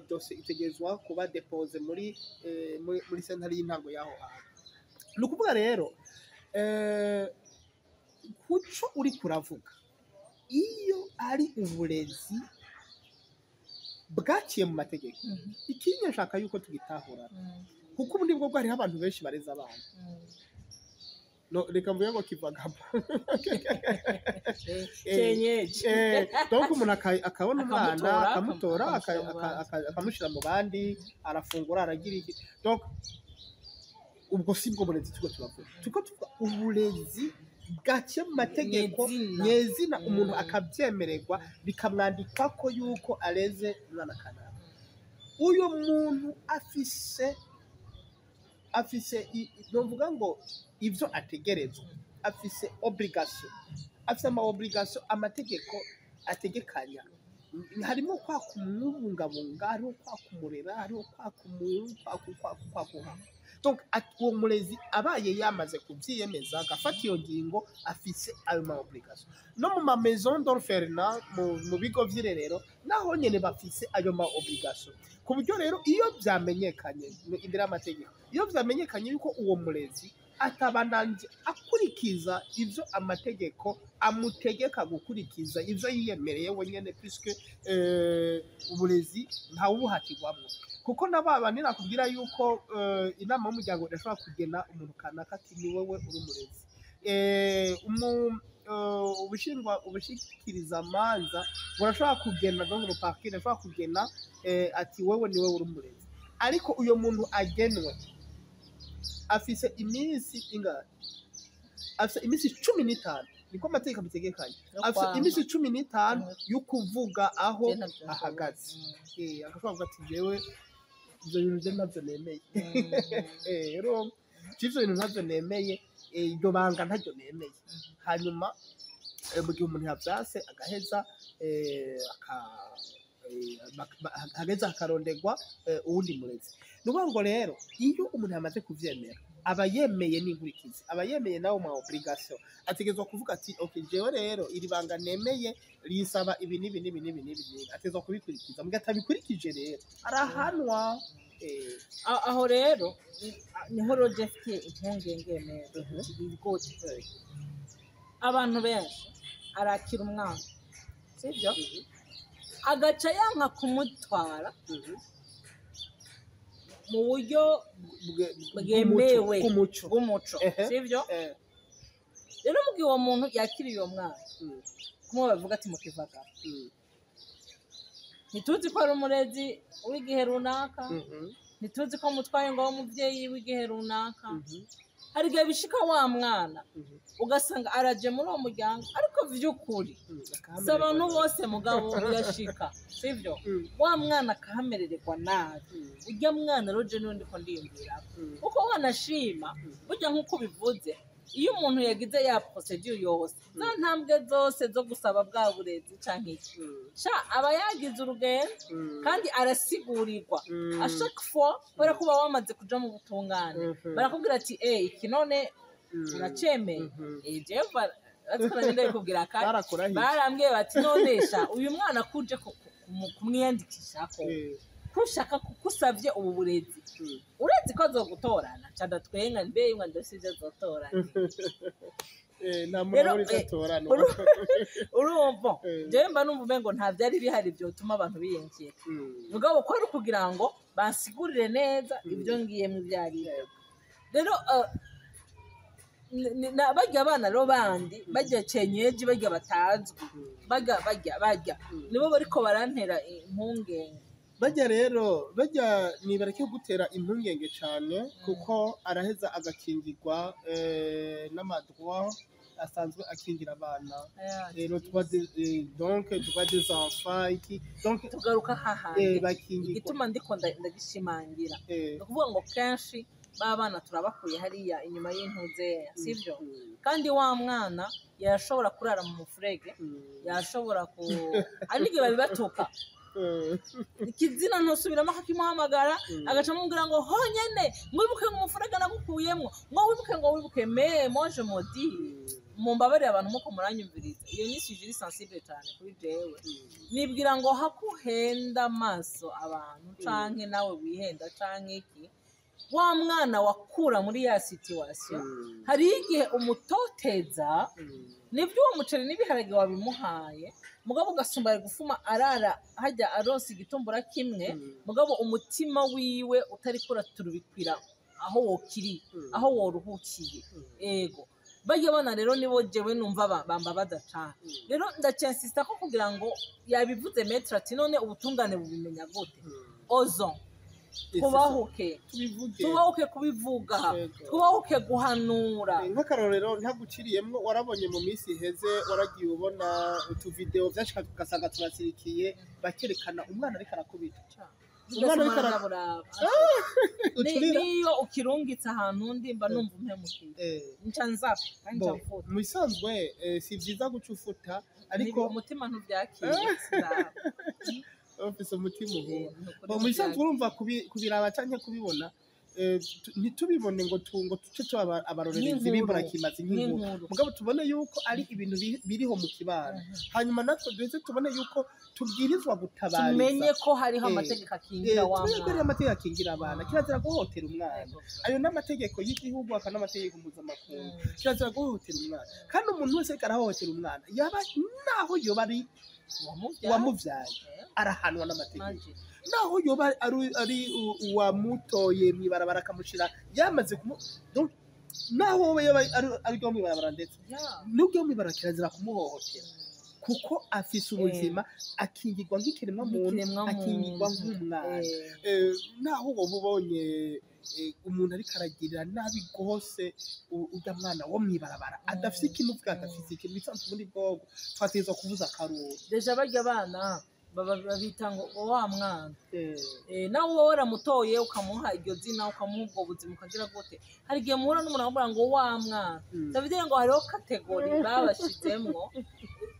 Speaker 1: dosiye itegerezwa kuba déposée muri sentare y'intango y'aho hantu. Ni ukuvuga rero kuco uri kuravuga, iyo ari uburezi bwaciye mu mategeko, ikindi nshaka yuko tugitahura, kuko ubu nibwo bwo hariho abantu benshi bareza abana. No, reka mvuge ngo kivagamo.
Speaker 2: Kenyeji.
Speaker 1: Donc umuntu akabona umwana,
Speaker 2: Akamutora,
Speaker 1: akamutora,
Speaker 2: akamushyira mu bandi.
Speaker 1: Akamushyira mu bandi, arafungura, aragira iki. Donc ubwo si bwo burezi turiko turavuga. Turiko tuvuga uburezi bwaciye mu mategeko
Speaker 2: Nyezina.
Speaker 1: nyezina, umuntu akabyemererwa, bikamwandikwa ko yuko areze umwana kanaka. Uyu muntu afise novuga ngo ivyo ategerezwa. afise obligation, afise ama obligation amategeko ategekanya. Harimo kwa kumubungabunga, hariho kwa kumurera, hariho kwa kumu kwa ku- kwa ku- kwa kuha. Donc uwo murezi abaye yamaze kuvyiyemeza, agafata iyo ngingo, afise ayo ma obligation. No mu ma maison d'orphelinat, mu bigo vy'irerero, naho nyene bafise ayo ma obligation, ku buryo rero iyo vyamenyekanye imbere y'amategeko, iyo vyamenyekanye yuko uwo murezi atabananje akurikiza ivyo amategeko amutegeka gukurikiza, ivyo yiyemereye wenyene, puisque uburezi ntawubuhatirwamwo, kuko nababa ninakubwira yuko inama y'umuryango idashobora kugena umuntu kanaka ati: "Ni wowe uri umurezi." Ubushingwa ubushikirizamanza burashobora kugena, donc le parquet irashobora kugena ati: "Wewe ni wewe uri umurezi." Ariko uyo muntu agenwe afise iminsi ingahe? Afise iminsi 15, niko amategeko abitegekanya.
Speaker 2: Yo
Speaker 1: Afise
Speaker 2: kwanga.
Speaker 1: iminsi 15 yo kuvuga aho
Speaker 2: Je ntavyo
Speaker 1: ahagaze.
Speaker 2: nshobora.
Speaker 1: Agashobora kuvuga ati: "Jewe ivyo bintu je ntavyo nemeye." Rero ivyo bintu ntavyo nemeye, iryo banga ntaryo nemeye. Hanyuma mu gihe umuntu yavyase, agaheza hageze hakarondegwa uwundi murezi. Ni ukuvuga ngo rero iyo umuntu yamaze kuvyemera, aba yemeye n'inkurikizi, aba yemeye nawe ma obligation. Ategerezwa kuvuga ati: "Okay, jewe rero iri banga nemeye rinsaba ibi n'ibi n'ibi n'ibi n'ibi n'ibi." Ategerezwa kubikurikiza. Mugihe atabikurikije rero, arahanwa.
Speaker 2: Aho rero niho roje mfitiye impungenge neza rwose. Abantu benshi arakira umwana, sibyo, agaca yanka kumutwara mu buryo bwemewe
Speaker 1: bw'umuco.
Speaker 2: Bw'umuco, sibyo? Rero mu gihe uwo muntu yakiriye uwo mwana, kumwe bavuga ati mukivagara, ntituzi ko ari umurezi w'igihe runaka, ntituzi ko mutwaye ngo abe umubyeyi w'igihe runaka. Hari igihe bishika wa mwana ugasanga araje muri uwo muryango, ariko vy'ukuri si abantu bose, mugabo birashika, sivyo? Wa mwana akahamerererwa nabi. Urya mwana rero je niwe ndiko ndiyumvirako, kuko wanashima burya nk'uko bivuze, iyo umuntu yagize ya procédure yose, za ntambwe zose zo gusaba bwa burezi canke iki, sha aba yagize urugendo kandi arasigurirwa à chaque fois, kubera ko uba wamaze kuja mu butungane, barakubwira ati: "Eh, iki none uracemeye?" Eh, jewe ariko nanje ndabikubwira kandi
Speaker 1: Barakurahiye.
Speaker 2: Barambwiye bati: "Nonesha uyu mwana kuje kumwiyandikishako, kushaka kusavye ubu burezi, uretse ko azogutorana?" Ca ndatwenga, mbe ngo ndafise ivyo azotorana?
Speaker 1: Nta muntu
Speaker 2: Rero,
Speaker 1: abura ivyo atorana.
Speaker 2: Urumva, jewe mba numva umengo nta vyari bihari vyotuma abantu biyengera, mugabo ko ari ukugira ngo bansigurire neza ibyo ngiyemwo ibyo ari byo. Rero barya abana rero bandi barya cenyeji, barya batazwi, barya barya barya, nibo bariko barantera impungenge.
Speaker 1: Bajya rero bajya nibareke gutera impungenge cyane, kuko araheza agakingirwa n'ama droits asanzwe akingira abana. Le droit de, donc droit des enfants, iki, donc
Speaker 2: Tugaruka hahandi
Speaker 1: bakingirwa.
Speaker 2: Igituma ndiko ndagishimangira, ni ukuvuga ngo kenshi ba bana turabakuye hariya inyuma y'intuzeya, sibyo? Kandi wa mwana yashobora kurara mu mufurege, yashobora ku ari n'igihe babibatuka, ikizina ntusubiramo, akakimuhamagara, agaca amubwira ngo honyene ngo wibuke ngo umufurege nagukuyemwo, ngo wibuke, ngo wibuke. Mais moi je me dis, mumbabarire abantu muko muranyumviriza, iyo ni sujet iri sensible cyane kuri jewe. Nibwira ngo hakuhenda amaso abantu canke nawe wihenda canke iki, wa mwana wakura muri ya situation, hari igihe umutoteza. Nibyo, uwo muceri n'ibiharage wabimuhaye, mugabo ugasumba ari gufuma arara hajya aronsa igitumbura kimwe, mugabo umutima wiwe utariko uraturubikwira aho wokiri, aho woruhukiye. Ego, barya bana rero nibo jewe numva bambabaza cane. Rero ndacyensista ko kugira ngo yabivuze maître ati: "None ubutungane bubimenya gute?" Ozo tubahuke.
Speaker 1: Tubivuge.
Speaker 2: Tubahuke kubivuga. Tubahuke guhanura.
Speaker 1: Nk'akarorero ntaguciriyemwo, warabonye mu minsi iheze, waragiye ubona utuvideo vyashika ugasanga turasirikiye, bakerekana umwana ariko arakubita. Umwana ariko
Speaker 2: Ndabura.
Speaker 1: Ucurira.
Speaker 2: Niyo ukirungitse ahantu undi, mba numva umpemukiye. Nca nzapa kandi nca
Speaker 1: Bo,
Speaker 2: mfuta.
Speaker 1: Mu bisanzwe si vyiza guca ufuta, ariko
Speaker 2: umutima ntuvyakiriye, sinaba.
Speaker 1: Ufise umutima uhuha.
Speaker 2: Ni ukuri.
Speaker 1: Bo, mu bisanzwe urumva kubiraba canke kubibona, ntitubibone ngo ngo tuce tuba abarorerezi
Speaker 2: Nk'inkuru.
Speaker 1: b'imburakimazi nk'inkuru,
Speaker 2: Nk'inkuru.
Speaker 1: mugabo tubone yuko ari ibintu biriho mu kibano, hanyuma natwe duheze tubone yuko tubwirizwa gutabariza.
Speaker 2: Tumenye ko hariho amategeko akingira wa
Speaker 1: Tumenye ko hariho
Speaker 2: mwana.
Speaker 1: amategeko akingira abana. Kirazira guhohotera umwana. Ayo ni amategeko y'igihugu, akaba n'amategeko mpuzamakungu. Kirazira guhohotera umwana, kandi umuntu wese ariko arahohotera umwana, yaba naho yoba ari
Speaker 2: Uwamuvyaye.
Speaker 1: uwamuvyaye, arahanwa n'amategeko.
Speaker 2: Imagine.
Speaker 1: Naho yoba ari uwamutoye mw'ibarabara akamushira yamaze kumu, donc naho wowe yoba ari ryo mw'ibarabara, ndetse n'ubwo mw'ibarabara, kirazira kumuhohotera, kuko afise ubuzima, akingirwa nk'ikiremwa muntu,
Speaker 2: Nk'ikiremwa
Speaker 1: akingirwa
Speaker 2: muntu.
Speaker 1: nk'umwana. Naho woba ubonye umuntu ariko aragirira nabi rwose urya mwana wo mw'ibarabara, adafise ikintu uvuga, adafise ikintu bisanzwe muri bwoko, twategerezwa kuvuza akaruru.
Speaker 2: Déjà barya abana babita ngo wa mwana. Nawe uba waramutoye, ukamuha iryo zina, ukamuha ubwo buzima, ukagira gute, hari igihe muhura n'umuntu akubwira ngo wa mwana. Ndavuga ngo hariho catégorie babashizemwo,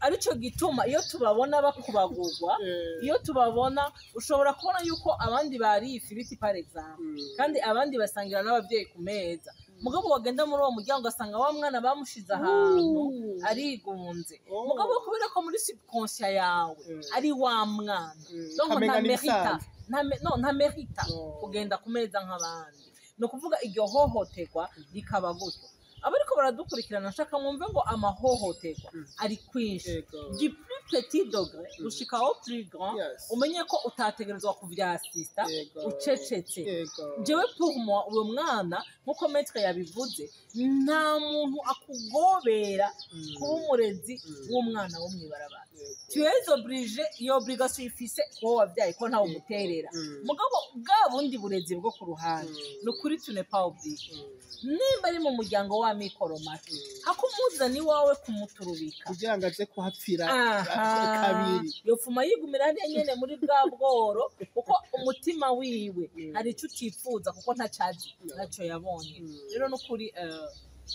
Speaker 2: arico gituma iyo tubabona bakubagurwa, iyo tubabona, ushobora kubona yuko abandi bariye ifiriti, par exemple, kandi abandi basangira n'ababyeyi ku meza, mugabo wagenda muri uwo muryango ugasanga wa mwana bamushize ahantu arigunze.
Speaker 1: Oh.
Speaker 2: Mugabo kubera ko muri subconscient yawe ari wa mwana, donc
Speaker 1: Ukamenga
Speaker 2: nta
Speaker 1: ni
Speaker 2: mérita
Speaker 1: ibisanzwe.
Speaker 2: nta no nta mérita
Speaker 1: Oh.
Speaker 2: kugenda ku meza nk'abandi. Ni ukuvuga iryo hohoterwa rikaba gutyo. Abariko baradukurikirana, nshaka mwumve ngo amahohoterwa ari kwinshi, du plus petit degré gushika au plus grand. Umenye ko utategerezwa kuvyasista ucecetse. Jewe, pour moi, uwo mwana, nkuko maître yabivuze, nta muntu akugobera kuba umurezi w'umwana wo mw'ibarabara. Tu es obligé, iyo obligation ifise kuba wabyaye, ko ntawe umuterera. Mugabo bwa bundi burezi bwo ku ruhande, ni ukuri tu n'es pas obligé. Nimba ari mu muryango w'amikoro make, hakumuzana iwawe kumuturubika
Speaker 1: kugira ngo aze kuhapfira
Speaker 2: aha
Speaker 1: kabiri.
Speaker 2: Yopfuma yigumira hariya nyene muri bwa bworo, kuko umutima wiwe hari icyo utifuza, kuko ntacazi, ntacyo yabonye. Rero n'ukuri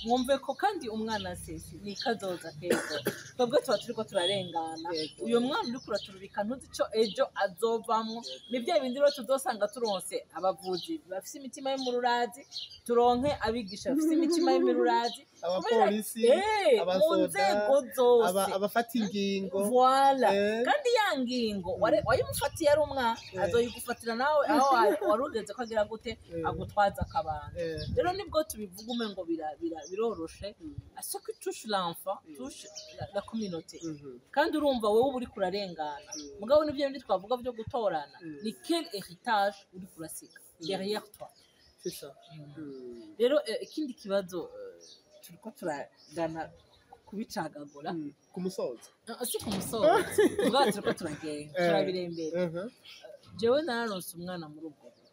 Speaker 2: mwumve ko kandi umwana sesi ni kazoza keza, twebwe tuba turiko turarengana. Uyo mwana uriko uraturubika, ntuzi ico ejo azovamwo. Ni bya bindi rero tuzosanga turonse abavuzi bafise imitima y'umururazi, turonke abigisha bafise imitima y'imirurazi,
Speaker 1: abapolisi,
Speaker 2: mu
Speaker 1: abasoda,
Speaker 2: nzego zose,
Speaker 1: abafata ingingo.
Speaker 2: Voilà. Kandi ya ngingo wayimufatiye ari umwana, azoyigufatira nawe aho wari ugeze ko agira gute, agutwaza akabanga. Rero nibwo tubivuga umengo biroroshe. Ce qui touche l'enfant touche la communauté. Kandi urumva wowe uba uriko urarengana. Mugabo nibyo bindi twavuga byo gutorana, ni quel héritage uriko urasiga derrière toi?
Speaker 1: C'est ça.
Speaker 2: Rero ikindi kibazo, turiko turagana kubicagagura.
Speaker 1: Ku musozo.
Speaker 2: Si ku musozo, mugabo turiko turagenda turabirembera. Jewe nararonse umwana muri ubwo buryo,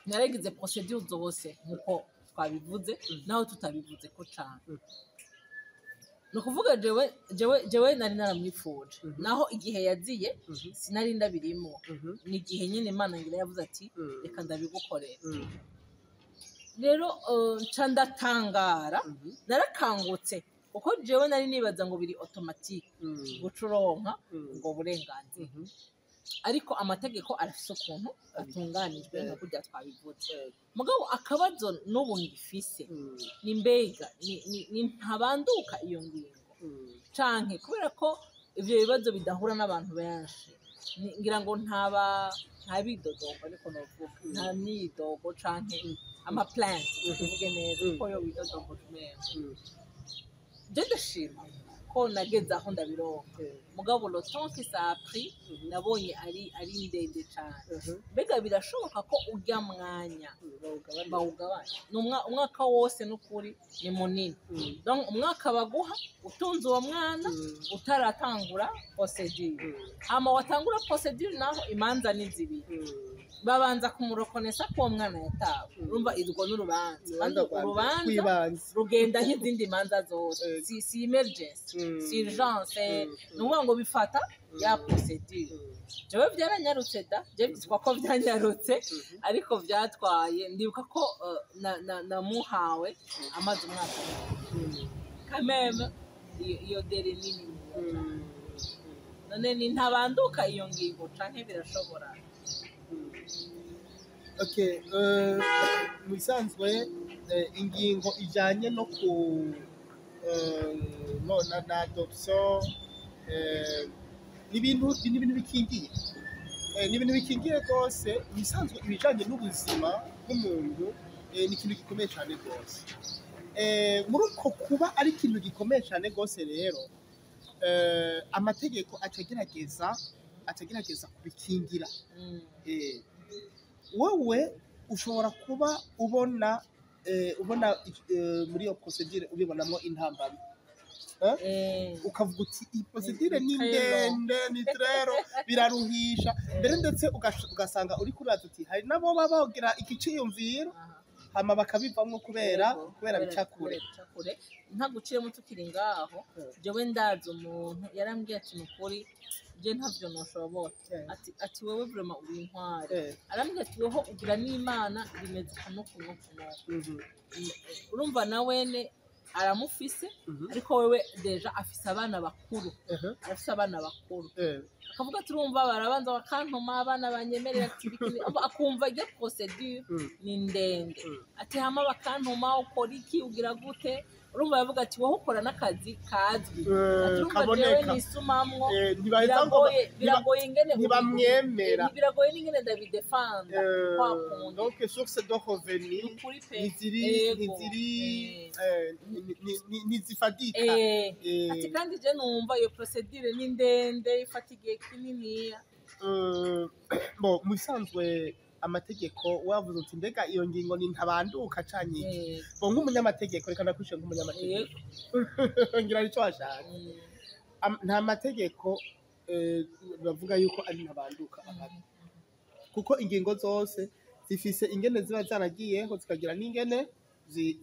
Speaker 2: naragize procédure zose nkuko twabivuze, naho tutabivuze ko cane. Ni ukuvuga jewe nari naramwifuje, naho igihe yaziye sinari ndabirimwo. Ni igihe nyine Imana ngira yavuze ati reka ndabigukorera. Rero nca ndatangara, narakangutse, kuko jewe nari nibaza ngo biri automatique guca uronka ubwo burenganzira, ariko amategeko arafise ukuntu atunganijwe nka kurya twabivuze. Mugabo akabazo n'ubu ngifise ni mbega ni ntabanduka iyo ngingo, canke kubera ko ivyo bibazo bidahura n'abantu benshi, ngira ngo ntaba nta bidodombo, ariko novuga nta myidogo canke ama plaintes, tuvuge neza, kuko yo widodombo tumengo. Je ndashima ko nageze aho ndabironka, mugabo le temps que ça a pris nabonye ari ndende cane. Mbega birashoboka ko urya mwanya bawugabanya? Ni umwaka wose, n'ukuri ni munini. Donc umwaka baguha utunze uwo mwana utaratangura procédure, hama watangura procédure naho imanza ni zibiri. Babanza kumurekonesa ko uwo mwana yatawe. Urumva irwo n'urubanza, kandi urubanza
Speaker 1: kwibanza
Speaker 2: rugenda nk'izindi manza zose. Si emergency, si urgence. Ni ukuvuga ngo bifata Ya procédure, jewe byaranyarutse da, je byitwa ko byanyarutse, ariko byatwaye, ndibuka ko namuhawe amaze umwaka umwe. Quand même iyo délai nini. None ni ntabanduka iyo ngingo canke birashobora?
Speaker 1: Okay, mu bisanzwe ingingo ijanye no ku no na adoption ni ibintu bikingiye. Ni ibintu bikingiye rwose. Mu bisanzwe ibijanye n'ubuzima bw'umuntu ni ikintu gikomeye cyane rwose. Muri uko kuba ari ikintu gikomeye cyane rwose rero, amategeko acagerageza kubikingira. Wowe ushobora kuba ubona muri iyo procédure ubibonamo intambamyi. Ukavuga uti iyi procédure ni
Speaker 2: Ni très long.
Speaker 1: ndende, ni très long, biraruhisha mbere, ndetse ugasanga uri kuribaza uti hari nabo baba bagira ikiciyumviro hama bakabivamwo kubera
Speaker 2: Yego,
Speaker 1: kubera bica kure.
Speaker 2: Kubera bica kure. Ntaguciyemo, tukiri ngaho, jewe ndazi umuntu yarambwiye ati: "Nukuri je ntavyo noshobora." Ati: "Wewe vraiment uri intwari." Arambwira ati: "Weho ugira n'Imana, bimeze uku n'uku n'uku n'uku." Urumva na wene aramufise, ariko wewe déjà afise abana bakuru. Arafise abana bakuru. Akavuga ati: "Urumva barabanza bakantuma abana banyemerera," ati, akumva iryo procédure ni ndende. Ati: "Hama bakantuma, ukora iki, ugira gute?" Urumva yavuga ati: "Wowe ukora n'akazi kazwi." Ati: "Urumva jewe
Speaker 1: Kaboneka.
Speaker 2: nisumamwo."
Speaker 1: Ntibaheza ngo
Speaker 2: Biragoye, biragoye ingene
Speaker 1: ntibamwemera.
Speaker 2: Biragoye n'ingene ndabidefanda kwa kundi.
Speaker 1: Donc source de revenu
Speaker 2: Ni ukuri pe.
Speaker 1: ntiziri ntiziri ntizifadika.
Speaker 2: Ati: "Kandi je numva iyo procédure ni ndende, ifata igihe kininiya."
Speaker 1: Bon, mu bisanzwe amategeko, wavuze uti mbega iyo ngingo ni ntabanduka canke iki? Bon, nk'umunyamategeko, reka ndakwishyura nk'umunyamategeko, ngira nicyo washaka. Nta mategeko bavuga yuko ari ntabanduka ahari, kuko ingingo zose zifise ingene ziba zaragiyeho, zikagira n'ingene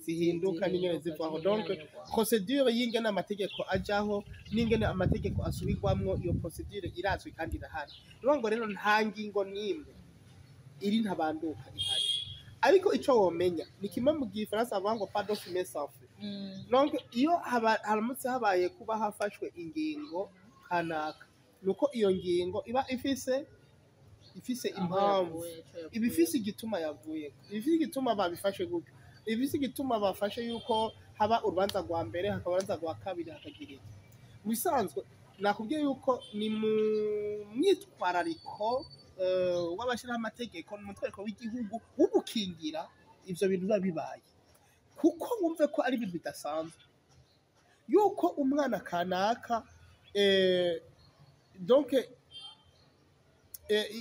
Speaker 1: zihinduka n'ingene zivaho. Donc procédure y'ingene amategeko ajaho n'ingene amategeko asubirwamwo, iyo procédure irazwi kandi irahari. Ni ngo rero nta ngingo n'imwe iri ntabanduka ihari, ariko ico womenya ni kimwe: mu gifaransa bavuga ngo pas de fumée sans feu. Donc iyo haramutse habaye kuba hafashwe ingingo kanaka, nuko iyo ngingo iba ifise impamvu, iba ifise igituma yavuye, iba ifise igituma babifashe gutyo, iba ifise igituma bafashe yuko haba urubanza rwa mbere, hakaba urubanza rwa kabiri, hakagira iki. Mu bisanzwe nakubwiye yuko ni mu myitwarariko w'abashyiraho amategeko, ni umutwariko w'igihugu wo gukingira ivyo bintu biba bibaye, kuko wumve ko ari ibintu bidasanzwe yuko umwana kanaka donc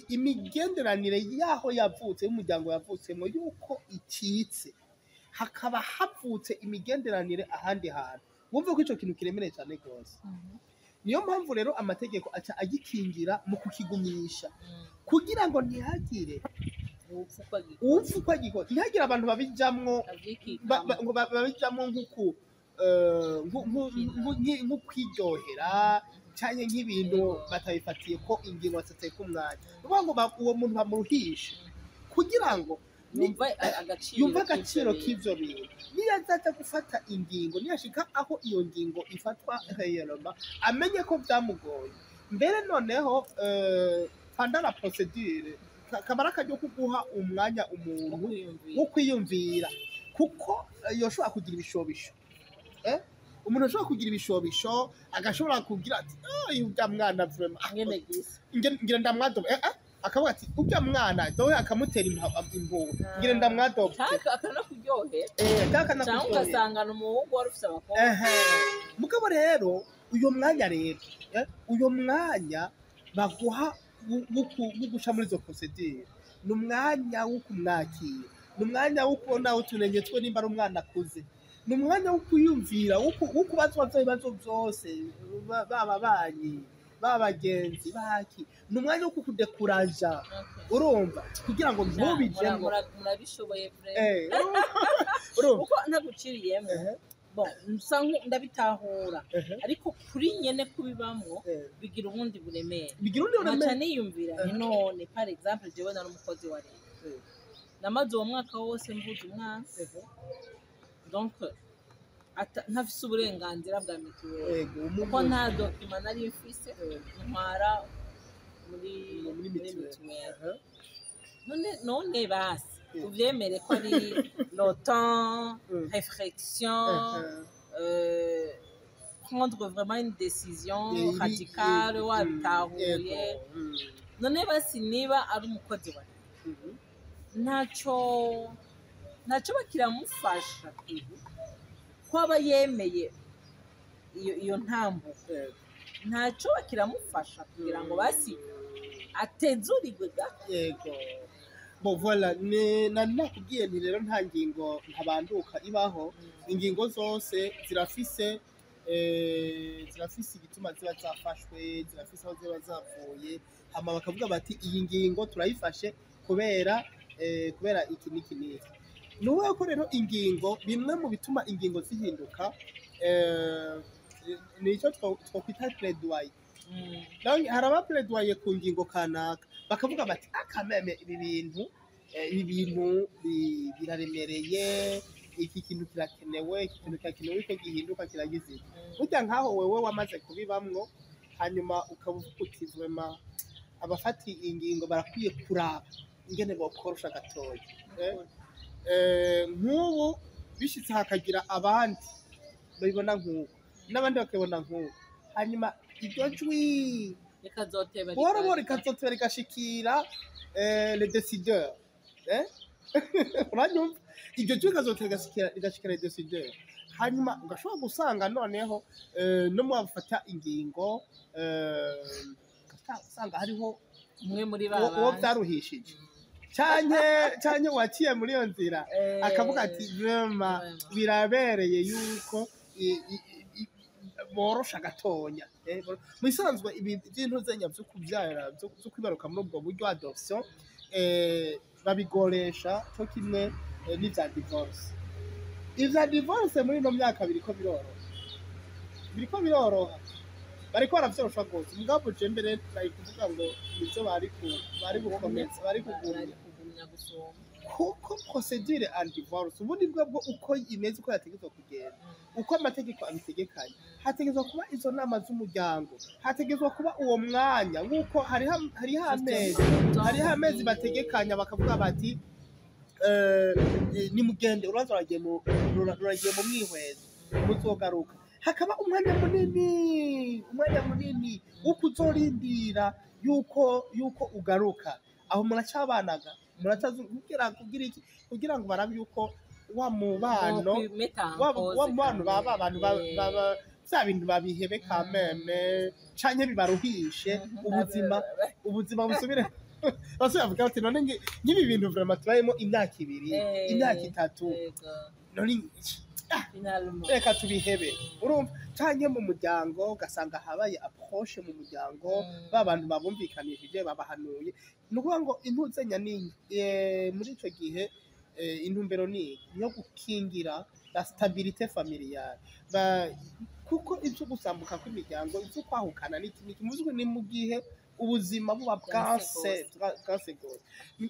Speaker 1: imigenderanire y'aho yavutse, y'umuryango yavutsemo, yuko icitse hakaba havutse imigenderanire ahandi hantu. Wumve ko ico kintu kiremereye cyane rwose. Niyo mpamvu rero amategeko aca agikingira mu kukigumisha kugira ngo ntihagire upfa uko agikora, ntihagire abantu babijamwo ngo babijamwo nk'uku nko kwiryohera canke nk'ibintu batabifatiye ko ingingo, batateye ko umwanya. Ni ukuvuga ngo uwo muntu bamuruhishe kugira ngo
Speaker 2: yumva agaciro
Speaker 1: yumva agaciro
Speaker 2: k'ivyo
Speaker 1: k'ivyo bintu, niyo azaja gufata ingingo, niyashika aho iyo ngingo ifatwa réellement, amenye ko vyamugoye. Mbere noneho pendant la procédure kaba ari akaryo ko guha umwanya
Speaker 2: bintu.
Speaker 1: umuntu
Speaker 2: Kwiyumvira.
Speaker 1: wo kwiyumvira, kuko yoshobora kugira ibishobisho. Umuntu ashobora kugira ibishobisho, agashobora kugira ati: "Ah, urya mwana vraiment, ah,
Speaker 2: Ingene gisa.
Speaker 1: Ngira ndamwadopte." Akavuga ati urya mwana dowe, akamutera impuhwe, ngira ndamwadopte.
Speaker 2: Canke akanakuryohera.
Speaker 1: Canke
Speaker 2: Canke
Speaker 1: akanakuryohera.
Speaker 2: ugasangana umuhungu wari ufise abakobwa.
Speaker 1: Ehe. Mugabo rero uyo mwanya rero uyo mwanya baguha wo guca muri izo procédure, ni umwanya wo kumwakira, ni umwanya wo kubona utunenge twe nimba ari umwana akuze, ni umwanya wo kwiyumvira, wo kubazwa vya bibazo vyose, baba banyi, baba bagenzi baki, ni umwanya wo kukudekuraja. Urumva, kugira ngo ntubijemwo.
Speaker 2: Murabishoboye vraiment.
Speaker 1: Urumva.
Speaker 2: Kuko ntaguciriyemo. Bon, nsa ndabitahura, ariko kuri nyene kubibamwo bigira ubundi buremere.
Speaker 1: Bigira undi
Speaker 2: Nkaca
Speaker 1: buremere.
Speaker 2: niyumvira nti none, par exemple, jewe nari umukozi wa leta, namaze uwo mwaka wose mvuza umwana, donc ntafise uburenganzira bwa mituweli, kuko nta document nari mfise ntwara muri
Speaker 1: Muri
Speaker 2: muri
Speaker 1: mituweli.
Speaker 2: Mituweli. None basi tuvyemere ko ari le temps, réflexion, prendre vraiment une décision radicale, wabitahuye. None basi niba ari umukozi wa leta, ntacyo bakiramufasha ko aba yemeye iyo ntambuko, ntacyo bakiramufasha kugira ngo basi atezurirwe gato?
Speaker 1: Yego, bon, voilà, ni nari nakubwiye nti rero nta ngingo ntabanduka ibaho. Ingingo zose zirafise igituma ziba zafashwe, zirafise aho ziba zavuye. Hama bakavuga bati iyi ngingo turayifashe kubera iki n'iki n'iki. Ni ukuvuga ko rero ingingo, bimwe mu bituma ingingo zihinduka, ni icyo twokwita plaidoyer. Donc, hari aba plaidoyer ku ngingo kanaka, bakavuga bati akameme ibi bintu biraremereye, iki kintu kirakenewe, iki kintu kirakenewe ko gihinduka, kiragize iki. Burya nkaho wewe wamaze kubibamwo, hanyuma ukaba uvuga uti vraiment abafata ingingo barakwiye kuraba ingene bokorosha gatoya. Nk'ubu bishitse hakagira abandi babibona nk'uko, n'abandi bakabibona nk'uko, hanyuma iryo jwi
Speaker 2: rikazoteba
Speaker 1: buhoro buhoro rikazoteba rigashikira le décideur. Uranyumva? Iryo jwi rikazoteba rigashikira le décideur, hanyuma ugashobora gusanga noneho no mu bafata ingingo ugasanga hariho
Speaker 2: umwe muri ba
Speaker 1: uwo
Speaker 2: bandi.
Speaker 1: Vyaruhishije canke waciye muri iyo nzira, akavuga ati vraiment
Speaker 2: Vraiment.
Speaker 1: birabereye yuko borosha gatonya. Mu bisanzwe ibi by'intuzenya vyo kuvyara, vyo kwibaruka muri ubwo buryo, adoption, babigoresha co kimwe n'ivya divorce. Ivya divorce muri ino myaka biriko biroroha, biriko biroroha, bariko baravyorosha rwose. Mugabo je mbere bari kuvuga ngo nivyo bari gukomeza, bari kugumya.
Speaker 2: Bari kugumya gusoma.
Speaker 1: Kuko procédure en divorce ubundi bwo uko imeze, uko yategetswe kugenda, uko amategeko abitegekanye, hategetswe kuba izo nama z'umuryango, hategetswe kuba uwo mwanya nk'uko hariho amezi bategekanya, bakavuga bati nimugende, urubanza ruragiye mu mwihwezo, muzogaruka. Hakaba umwanya munini, umwanya munini wo kuzorindira yuko ugaruka. Aho muracabanaga, muracazi kugira iki, kugira ngo barabe yuko wa mubano wa mubano baba abantu baba bya bintu babihebe kameme, canke bibaruhishe ubuzima busubire, basubire bavuga bati none nk'ibi bintu vraiment tubayemo imyaka 2, imyaka 3, none reka tubihebe. Urumva? Canke mu muryango ugasanga habaye approche mu muryango, ba bantu babumvikanishije, babahanuye. Ni ukuvuga ngo intuzenya ni muri ico gihe intumbero ni iyo gukingira la stabilité familiale. Kuko ivyo gusambuka kw'imiryango, ivyo kwahukana n'iki n'iki, mu vy'ukuri ni mu gihe ubuzima buba bwanse bwanse gose.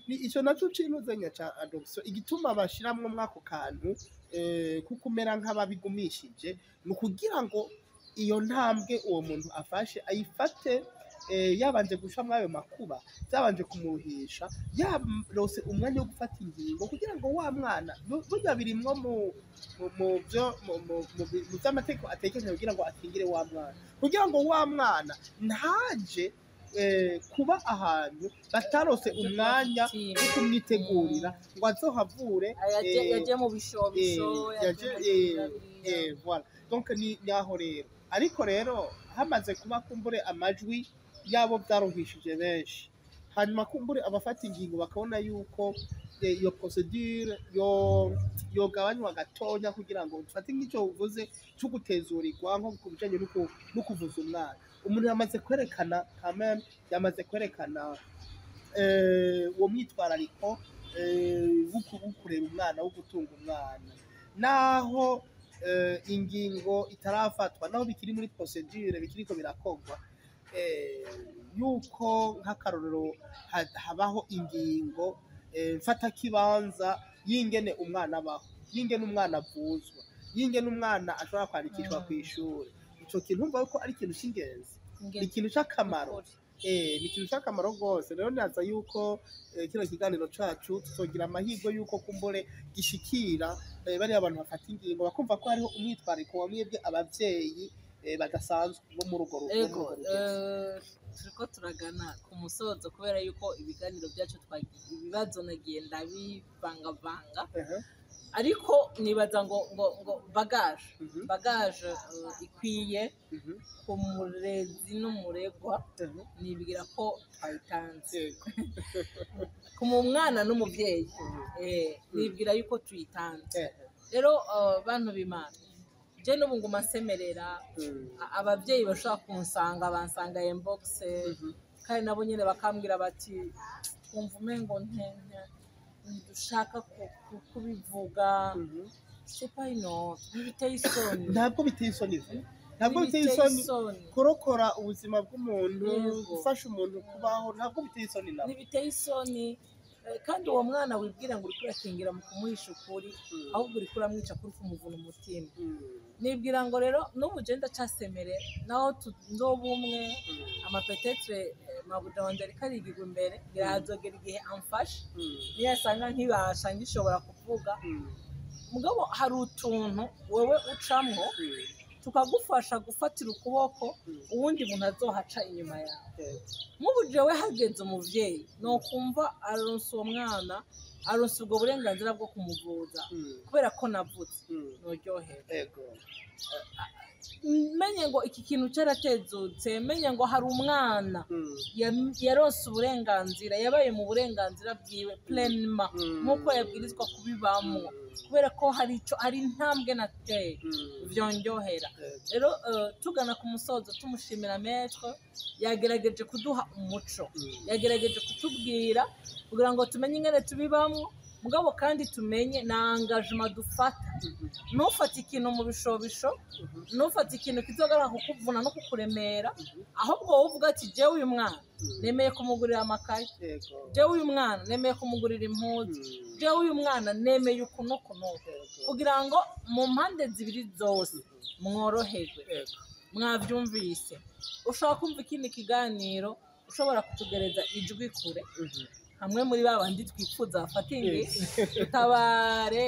Speaker 1: Ico naco c'intuzenya ca adoption, igituma bashiramwo mwako kantu kuko umera nk'ababigumishije, ni ukugira ngo iyo ntambwe uwo muntu afashe ayifate yabanje guca mw'ayo makuba, byabanje kumuruhisha, yarose umwanya wo gufata ingingo kugira ngo wa mwana burya birimwo mu byo mu vy'amategeko atekereje, kugira ngo akingire wa mwana, kugira ngo wa mwana ntaje kuba ahantu batarose umwanya wo kumwitegurira ngo azohavure.
Speaker 2: Yaje mu bishobisho.
Speaker 1: Yaje voilà, donc ni aho rero. Ariko rero hamaze kuba kumbure amajwi yabo byaruhishije benshi, hanyuma kumbure abafata ingingo bakabona yuko iyo procédure yo yogabanywa gatonya, kugira ngo dufate nk'icyo uvuze cyo gutezurirwa, nko ku bijanye no kuvuza umwana. Umuntu yamaze kwerekana quand même, yamaze kwerekana uwo mwitwarariko wo kurera umwana, wo gutunga umwana, naho ingingo itarafatwa, naho bikiri muri procédure, bikiriko birakorwa, yuko nk'akarorero habaho ingingo mfatakibanza y'ingene umwana abaho, y'ingene umwana avuzwa, y'ingene umwana ashobora kwandikishwa kw'ishure. Ico kintu umva ko ari ikintu c'ingenzi, ni ikintu c'akamaro.
Speaker 2: Ukuri.
Speaker 1: Ni ikintu c'akamaro rwose. Rero nibaza yuko kino kiganiro cacu tuzogira amahirwe yuko kumbure gishikira bariya bantu bafata ingingo, bakumva ko hariho umwitwariko wa mwebwe abavyeyi badasanzwe bo muri urwo rugo.
Speaker 2: Ego, turiko turagana ku musozo kubera yuko ibiganiro byacu twagiye, ibibazo nagiye ndabivangavanga, ariko nibaza ngo bagage bagage ikwiye ku murezi n'umuregwa, nibwira ko twayitanze ku mwana n'umuvyeyi, nibwira yuko tuyitanze. Rero bantu b'Imana, je n'ubu nguma nsemerera abavyeyi bashobora kunsanga, bansanga inbox, kandi nabo nyene bakambwira bati: "Twumva umengo ntidushaka kubivuga." C'est pas une honte, ntibiteye isoni.
Speaker 1: Ntabwo biteye isoni ve, ntabwo biteye
Speaker 2: Ntibiteye
Speaker 1: isoni.
Speaker 2: Isoni.
Speaker 1: Kurokora ubuzima bw'umuntu, gufasha umuntu kubaho, ntabwo biteye isoni nabo.
Speaker 2: Ntibiteye isoni. Kandi uwo mwana wibwira ngo uriko urakingira mu kumuhisha ukuri, ahubwo uriko uramwica kuri kumuvuna umutima. Nibwira ngo rero n'ubu je ndacasemere, naho nzoba umwe ama peut-être mabuja wanje ariko arigirwa imbere, ngira hazogera igihe amfashe niyasanga nkibasha, ngishobora kuvuga. Mugabo hari utuntu wewe ucamwo tukagufasha gufatira ukuboko uwundi muntu azohaca inyuma yawe. Nk'ubu jewe hageze umuvyeyi nokumva aronse uwo mwana, aronse ubwo burenganzira bwo kumuvuza kubera ko navutse, noryohewe. Menye ngo iki kintu cyaratezutse, menye ngo hari umwana yaronse uburenganzira, yabaye mu burenganzira bwiwe pleinement nk'uko yabwirizwa kubibamwo, kubera ko hari ico, hari intambwe nateye, vyondyohera. Rero tugana ku musozo, tumushimira maître, yagerageje kuduha umuco, yagerageje kutubwira kugira ngo tumenye ingene tubibamwo, mugabo kandi tumenye na engagement dufata. Ntufate ikintu mu bishobisho, ntufate ikintu kizogaruka kukuvuna no kukuremera, ahubwo wowe uvuga ati: "Jewe uyu mwana nemeye kumugurira amakaye, jewe uyu mwana nemeye kumugurira impuzu, jewe uyu mwana nemeye uku n'uku n'uku," kugira ngo mu mpande zibiri zose mworoherwe. Mwabyumvise, ushobora kumva ikindi kiganiro, ushobora kutugereza ijwi kure hamwe muri ba bandi twifuza bafata ingi, utabare,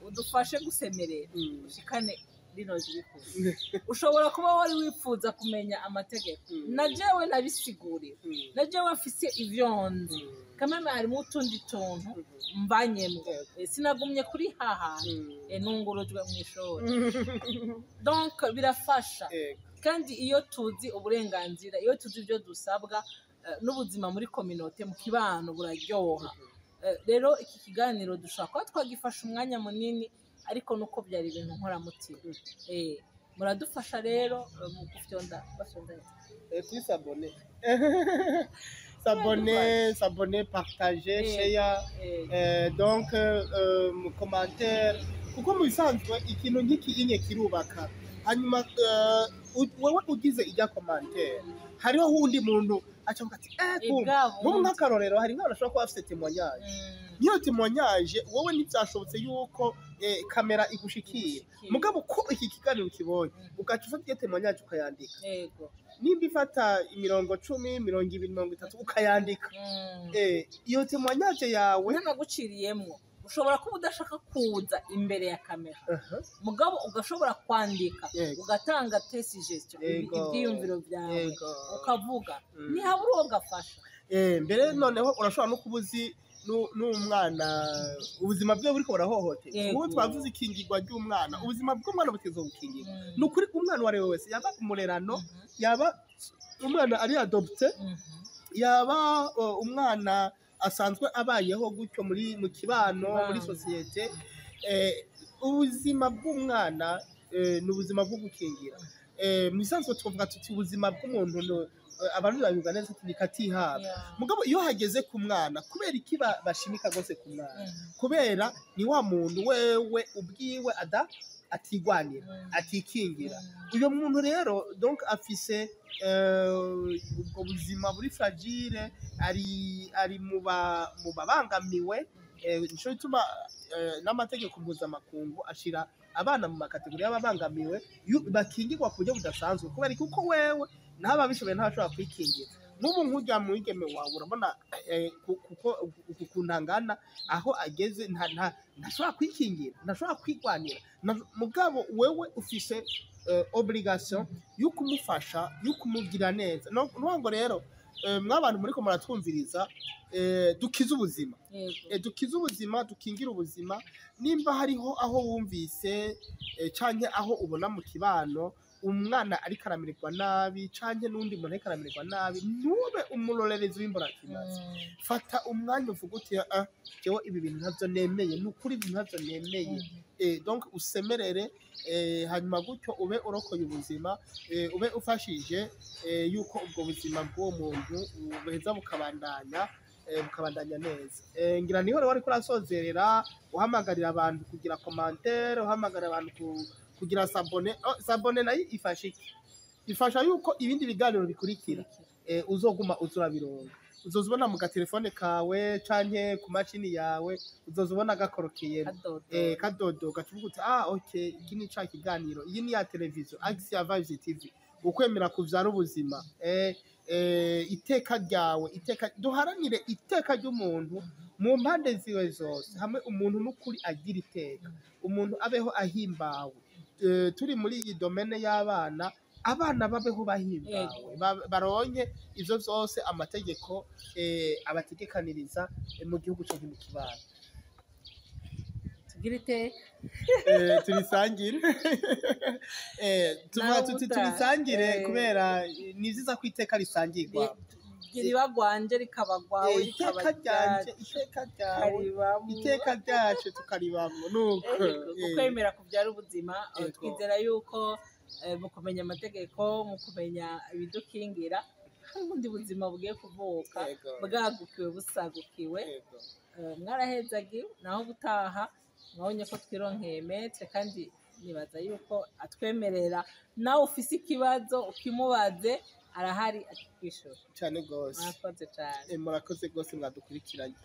Speaker 2: udufashe gusemerera, ushikane rino jwi kure. Ushobora kuba wari wifuza kumenya amategeko, na jewe nabisigurira, na jewe mfise ivyo nzi, kameme harimo utundi tuntu mvanyemwo. Sinagumye kuri hahandi, nungurujwe mu ishuri, donc birafasha. Kandi iyo tuzi uburenganzira, iyo tuzi ibyo dusabwa, n'ubuzima muri communauté, mu kibano, buraryoha. Rero iki kiganiro dushobora kuba twagifashe umwanya munini, ariko nuko byari ibintu nkoramutima. Muradufasha rero mu gufyonda, bafyonda
Speaker 1: Kuri s'abonner, s'abonner, s'abonner, partager, share, donc mu commentaire, kuko mu bisanzwe ikintu nk'iki inye kirubaka. Hanyuma wewe ugize ijya commentaire, hariho uwundi muntu aca avuga ati: "Eh, kumbe."
Speaker 2: Bwa
Speaker 1: Nk'ubu
Speaker 2: bundi.
Speaker 1: Nk'akarorero, hari nk'abantu bashobora kuba bafite témoignage. Niyo témoignage wowe ntibyashobotse yuko kamera igushikira,
Speaker 2: Igushikira.
Speaker 1: mugabo ko iki kiganiro ukibonye, ugaca ufata iyo témoignage ukayandika, nimba ifata imirongo 10, 20, 30, ukayandika, iyo témoignage yawe.
Speaker 2: Ntanaguciriyemwo, ushobora kuba udashaka kuza imbere ya kamera, mugabo ugashobora kwandika, ugatanga tes suggestions, ibyiyumviro byawe, ukavuga, ntihabura uwo gafasha.
Speaker 1: Mbere noneho urashobora no kuba uzi n'umwana ubuzima bwe buriko burahohoterwa. Ubu twavuze ikingirwa ry'umwana, ubuzima bw'umwana butegerezwa gukingirwa. Ni ukuri, umwana uwo ari we wese, yaba umurerano, yaba umwana ari adopté, yaba umwana asanzwe abayeho gutyo muri mu kibano, muri
Speaker 2: Kibano.
Speaker 1: société, ubuzima bw'umwana ni ubuzima bwo gukingira. Mu bisanzwe tuvuga tuti ubuzima bw'umuntu abantu babivuga neza ati nikatihabwa. Mugabo iyo hageze ku mwana, kubera iki bashimika rwose ku mwana? Kubera ni wa muntu wewe ubwiwe ada Atigwanira, atikingira. Uyo muntu rero donc afise ubwo buzima buri fragile, ari mu babangamiwe. Nico gituma n'amategeko mpuzamakungu ashira abana mu ma catégories y'ababangamiwe, bakingirwa ku buryo budasanzwe, kubera kuko wewe ntaba bishoboye, ntashobora kwikingira. Nk'ubu nk'urya mwigeme wawe, urabona kuko uku kuntu angana, aho ageze, ntashobora kwikingira, ntashobora kwigwanira. Mugabo wewe ufise obligation yo kumufasha, yo kumugira neza. No nuvuga ngo rero mw'abantu muriko muratwumviriza, dukize ubuzima. Dukize ubuzima, dukingire ubuzima. Nimba hariho aho wumvise canke aho ubona mu kibano umwana ariko aramererwa nabi, canke n'undi muntu ariko aramererwa nabi, ntube umurorerezi w'imburakimazi. Fata umwanya uvuga uti: "Ah, jewe ibi bintu ntavyo nemeye, ni ukuri ibi bintu ntavyo nemeye." Donc usemerere, hanyuma gutyo ube urokoye ubuzima, ube ufashije yuko ubwo buzima bw'uwo muntu buheza bukabandanya neza. Ngira niho rero wariko urasozerera, uhamagarira abantu kugira commentaire, uhamagarira abantu kugira s'abonner. Oh, s'abonner nayo ifasha iki? Ifasha yuko ibindi biganiro bikurikira uzoguma uzurabironga, uzoza ubona mu gatelefone kawe canke ku mashini yawe, uzoza ubona gakorokeyemo.
Speaker 2: Kadodo.
Speaker 1: Kadodo gacuvuga uti: "Ah, okay, iki ni ca kiganiro, iyi ni ya televiziyo Axia Vibes TV, ukwemera kuvyara ubuzima." Iteka ryawe, iteka, duharanire iteka ry'umuntu mu mpande ziwe zose, hamwe umuntu n'ukuri agira iteka, umuntu abeho ahimbawe. Turi muri iyi domaine y'abana, abana babeho bahimbawe, baronke ivyo vyose amategeko abategekaniriza mu gihugu canke mu kibano.
Speaker 2: Tugire iteka.
Speaker 1: Turisangire. Tuvuga
Speaker 2: Nawe
Speaker 1: tuti
Speaker 2: uta-
Speaker 1: turisangire, kubera ni vyiza ko iteka risangirwa.
Speaker 2: Riba gwanje, rikaba gwawe,
Speaker 1: Iteka
Speaker 2: rikaba
Speaker 1: ryanje, iteka ryawe,
Speaker 2: ryacu.
Speaker 1: Iteka ryacu tukaribamwo nuko.
Speaker 2: Ukwemera kubyara ubuzima. Twizera yuko mu kumenya amategeko, mu kumenya ibidukingira, hari ubundi buzima bugiye kuvuka, bwagukiwe, busagukiwe. Mwarahezagiwe. Naho gutaha mwabonye ko twironkeye maître, kandi nibaza yuko atwemerera nawe ufise ikibazo ukimubaze, arahari akikwishura.
Speaker 1: Cyane gose.
Speaker 2: Murakoze cyane.
Speaker 1: Murakoze rwose mwadukurikiranye.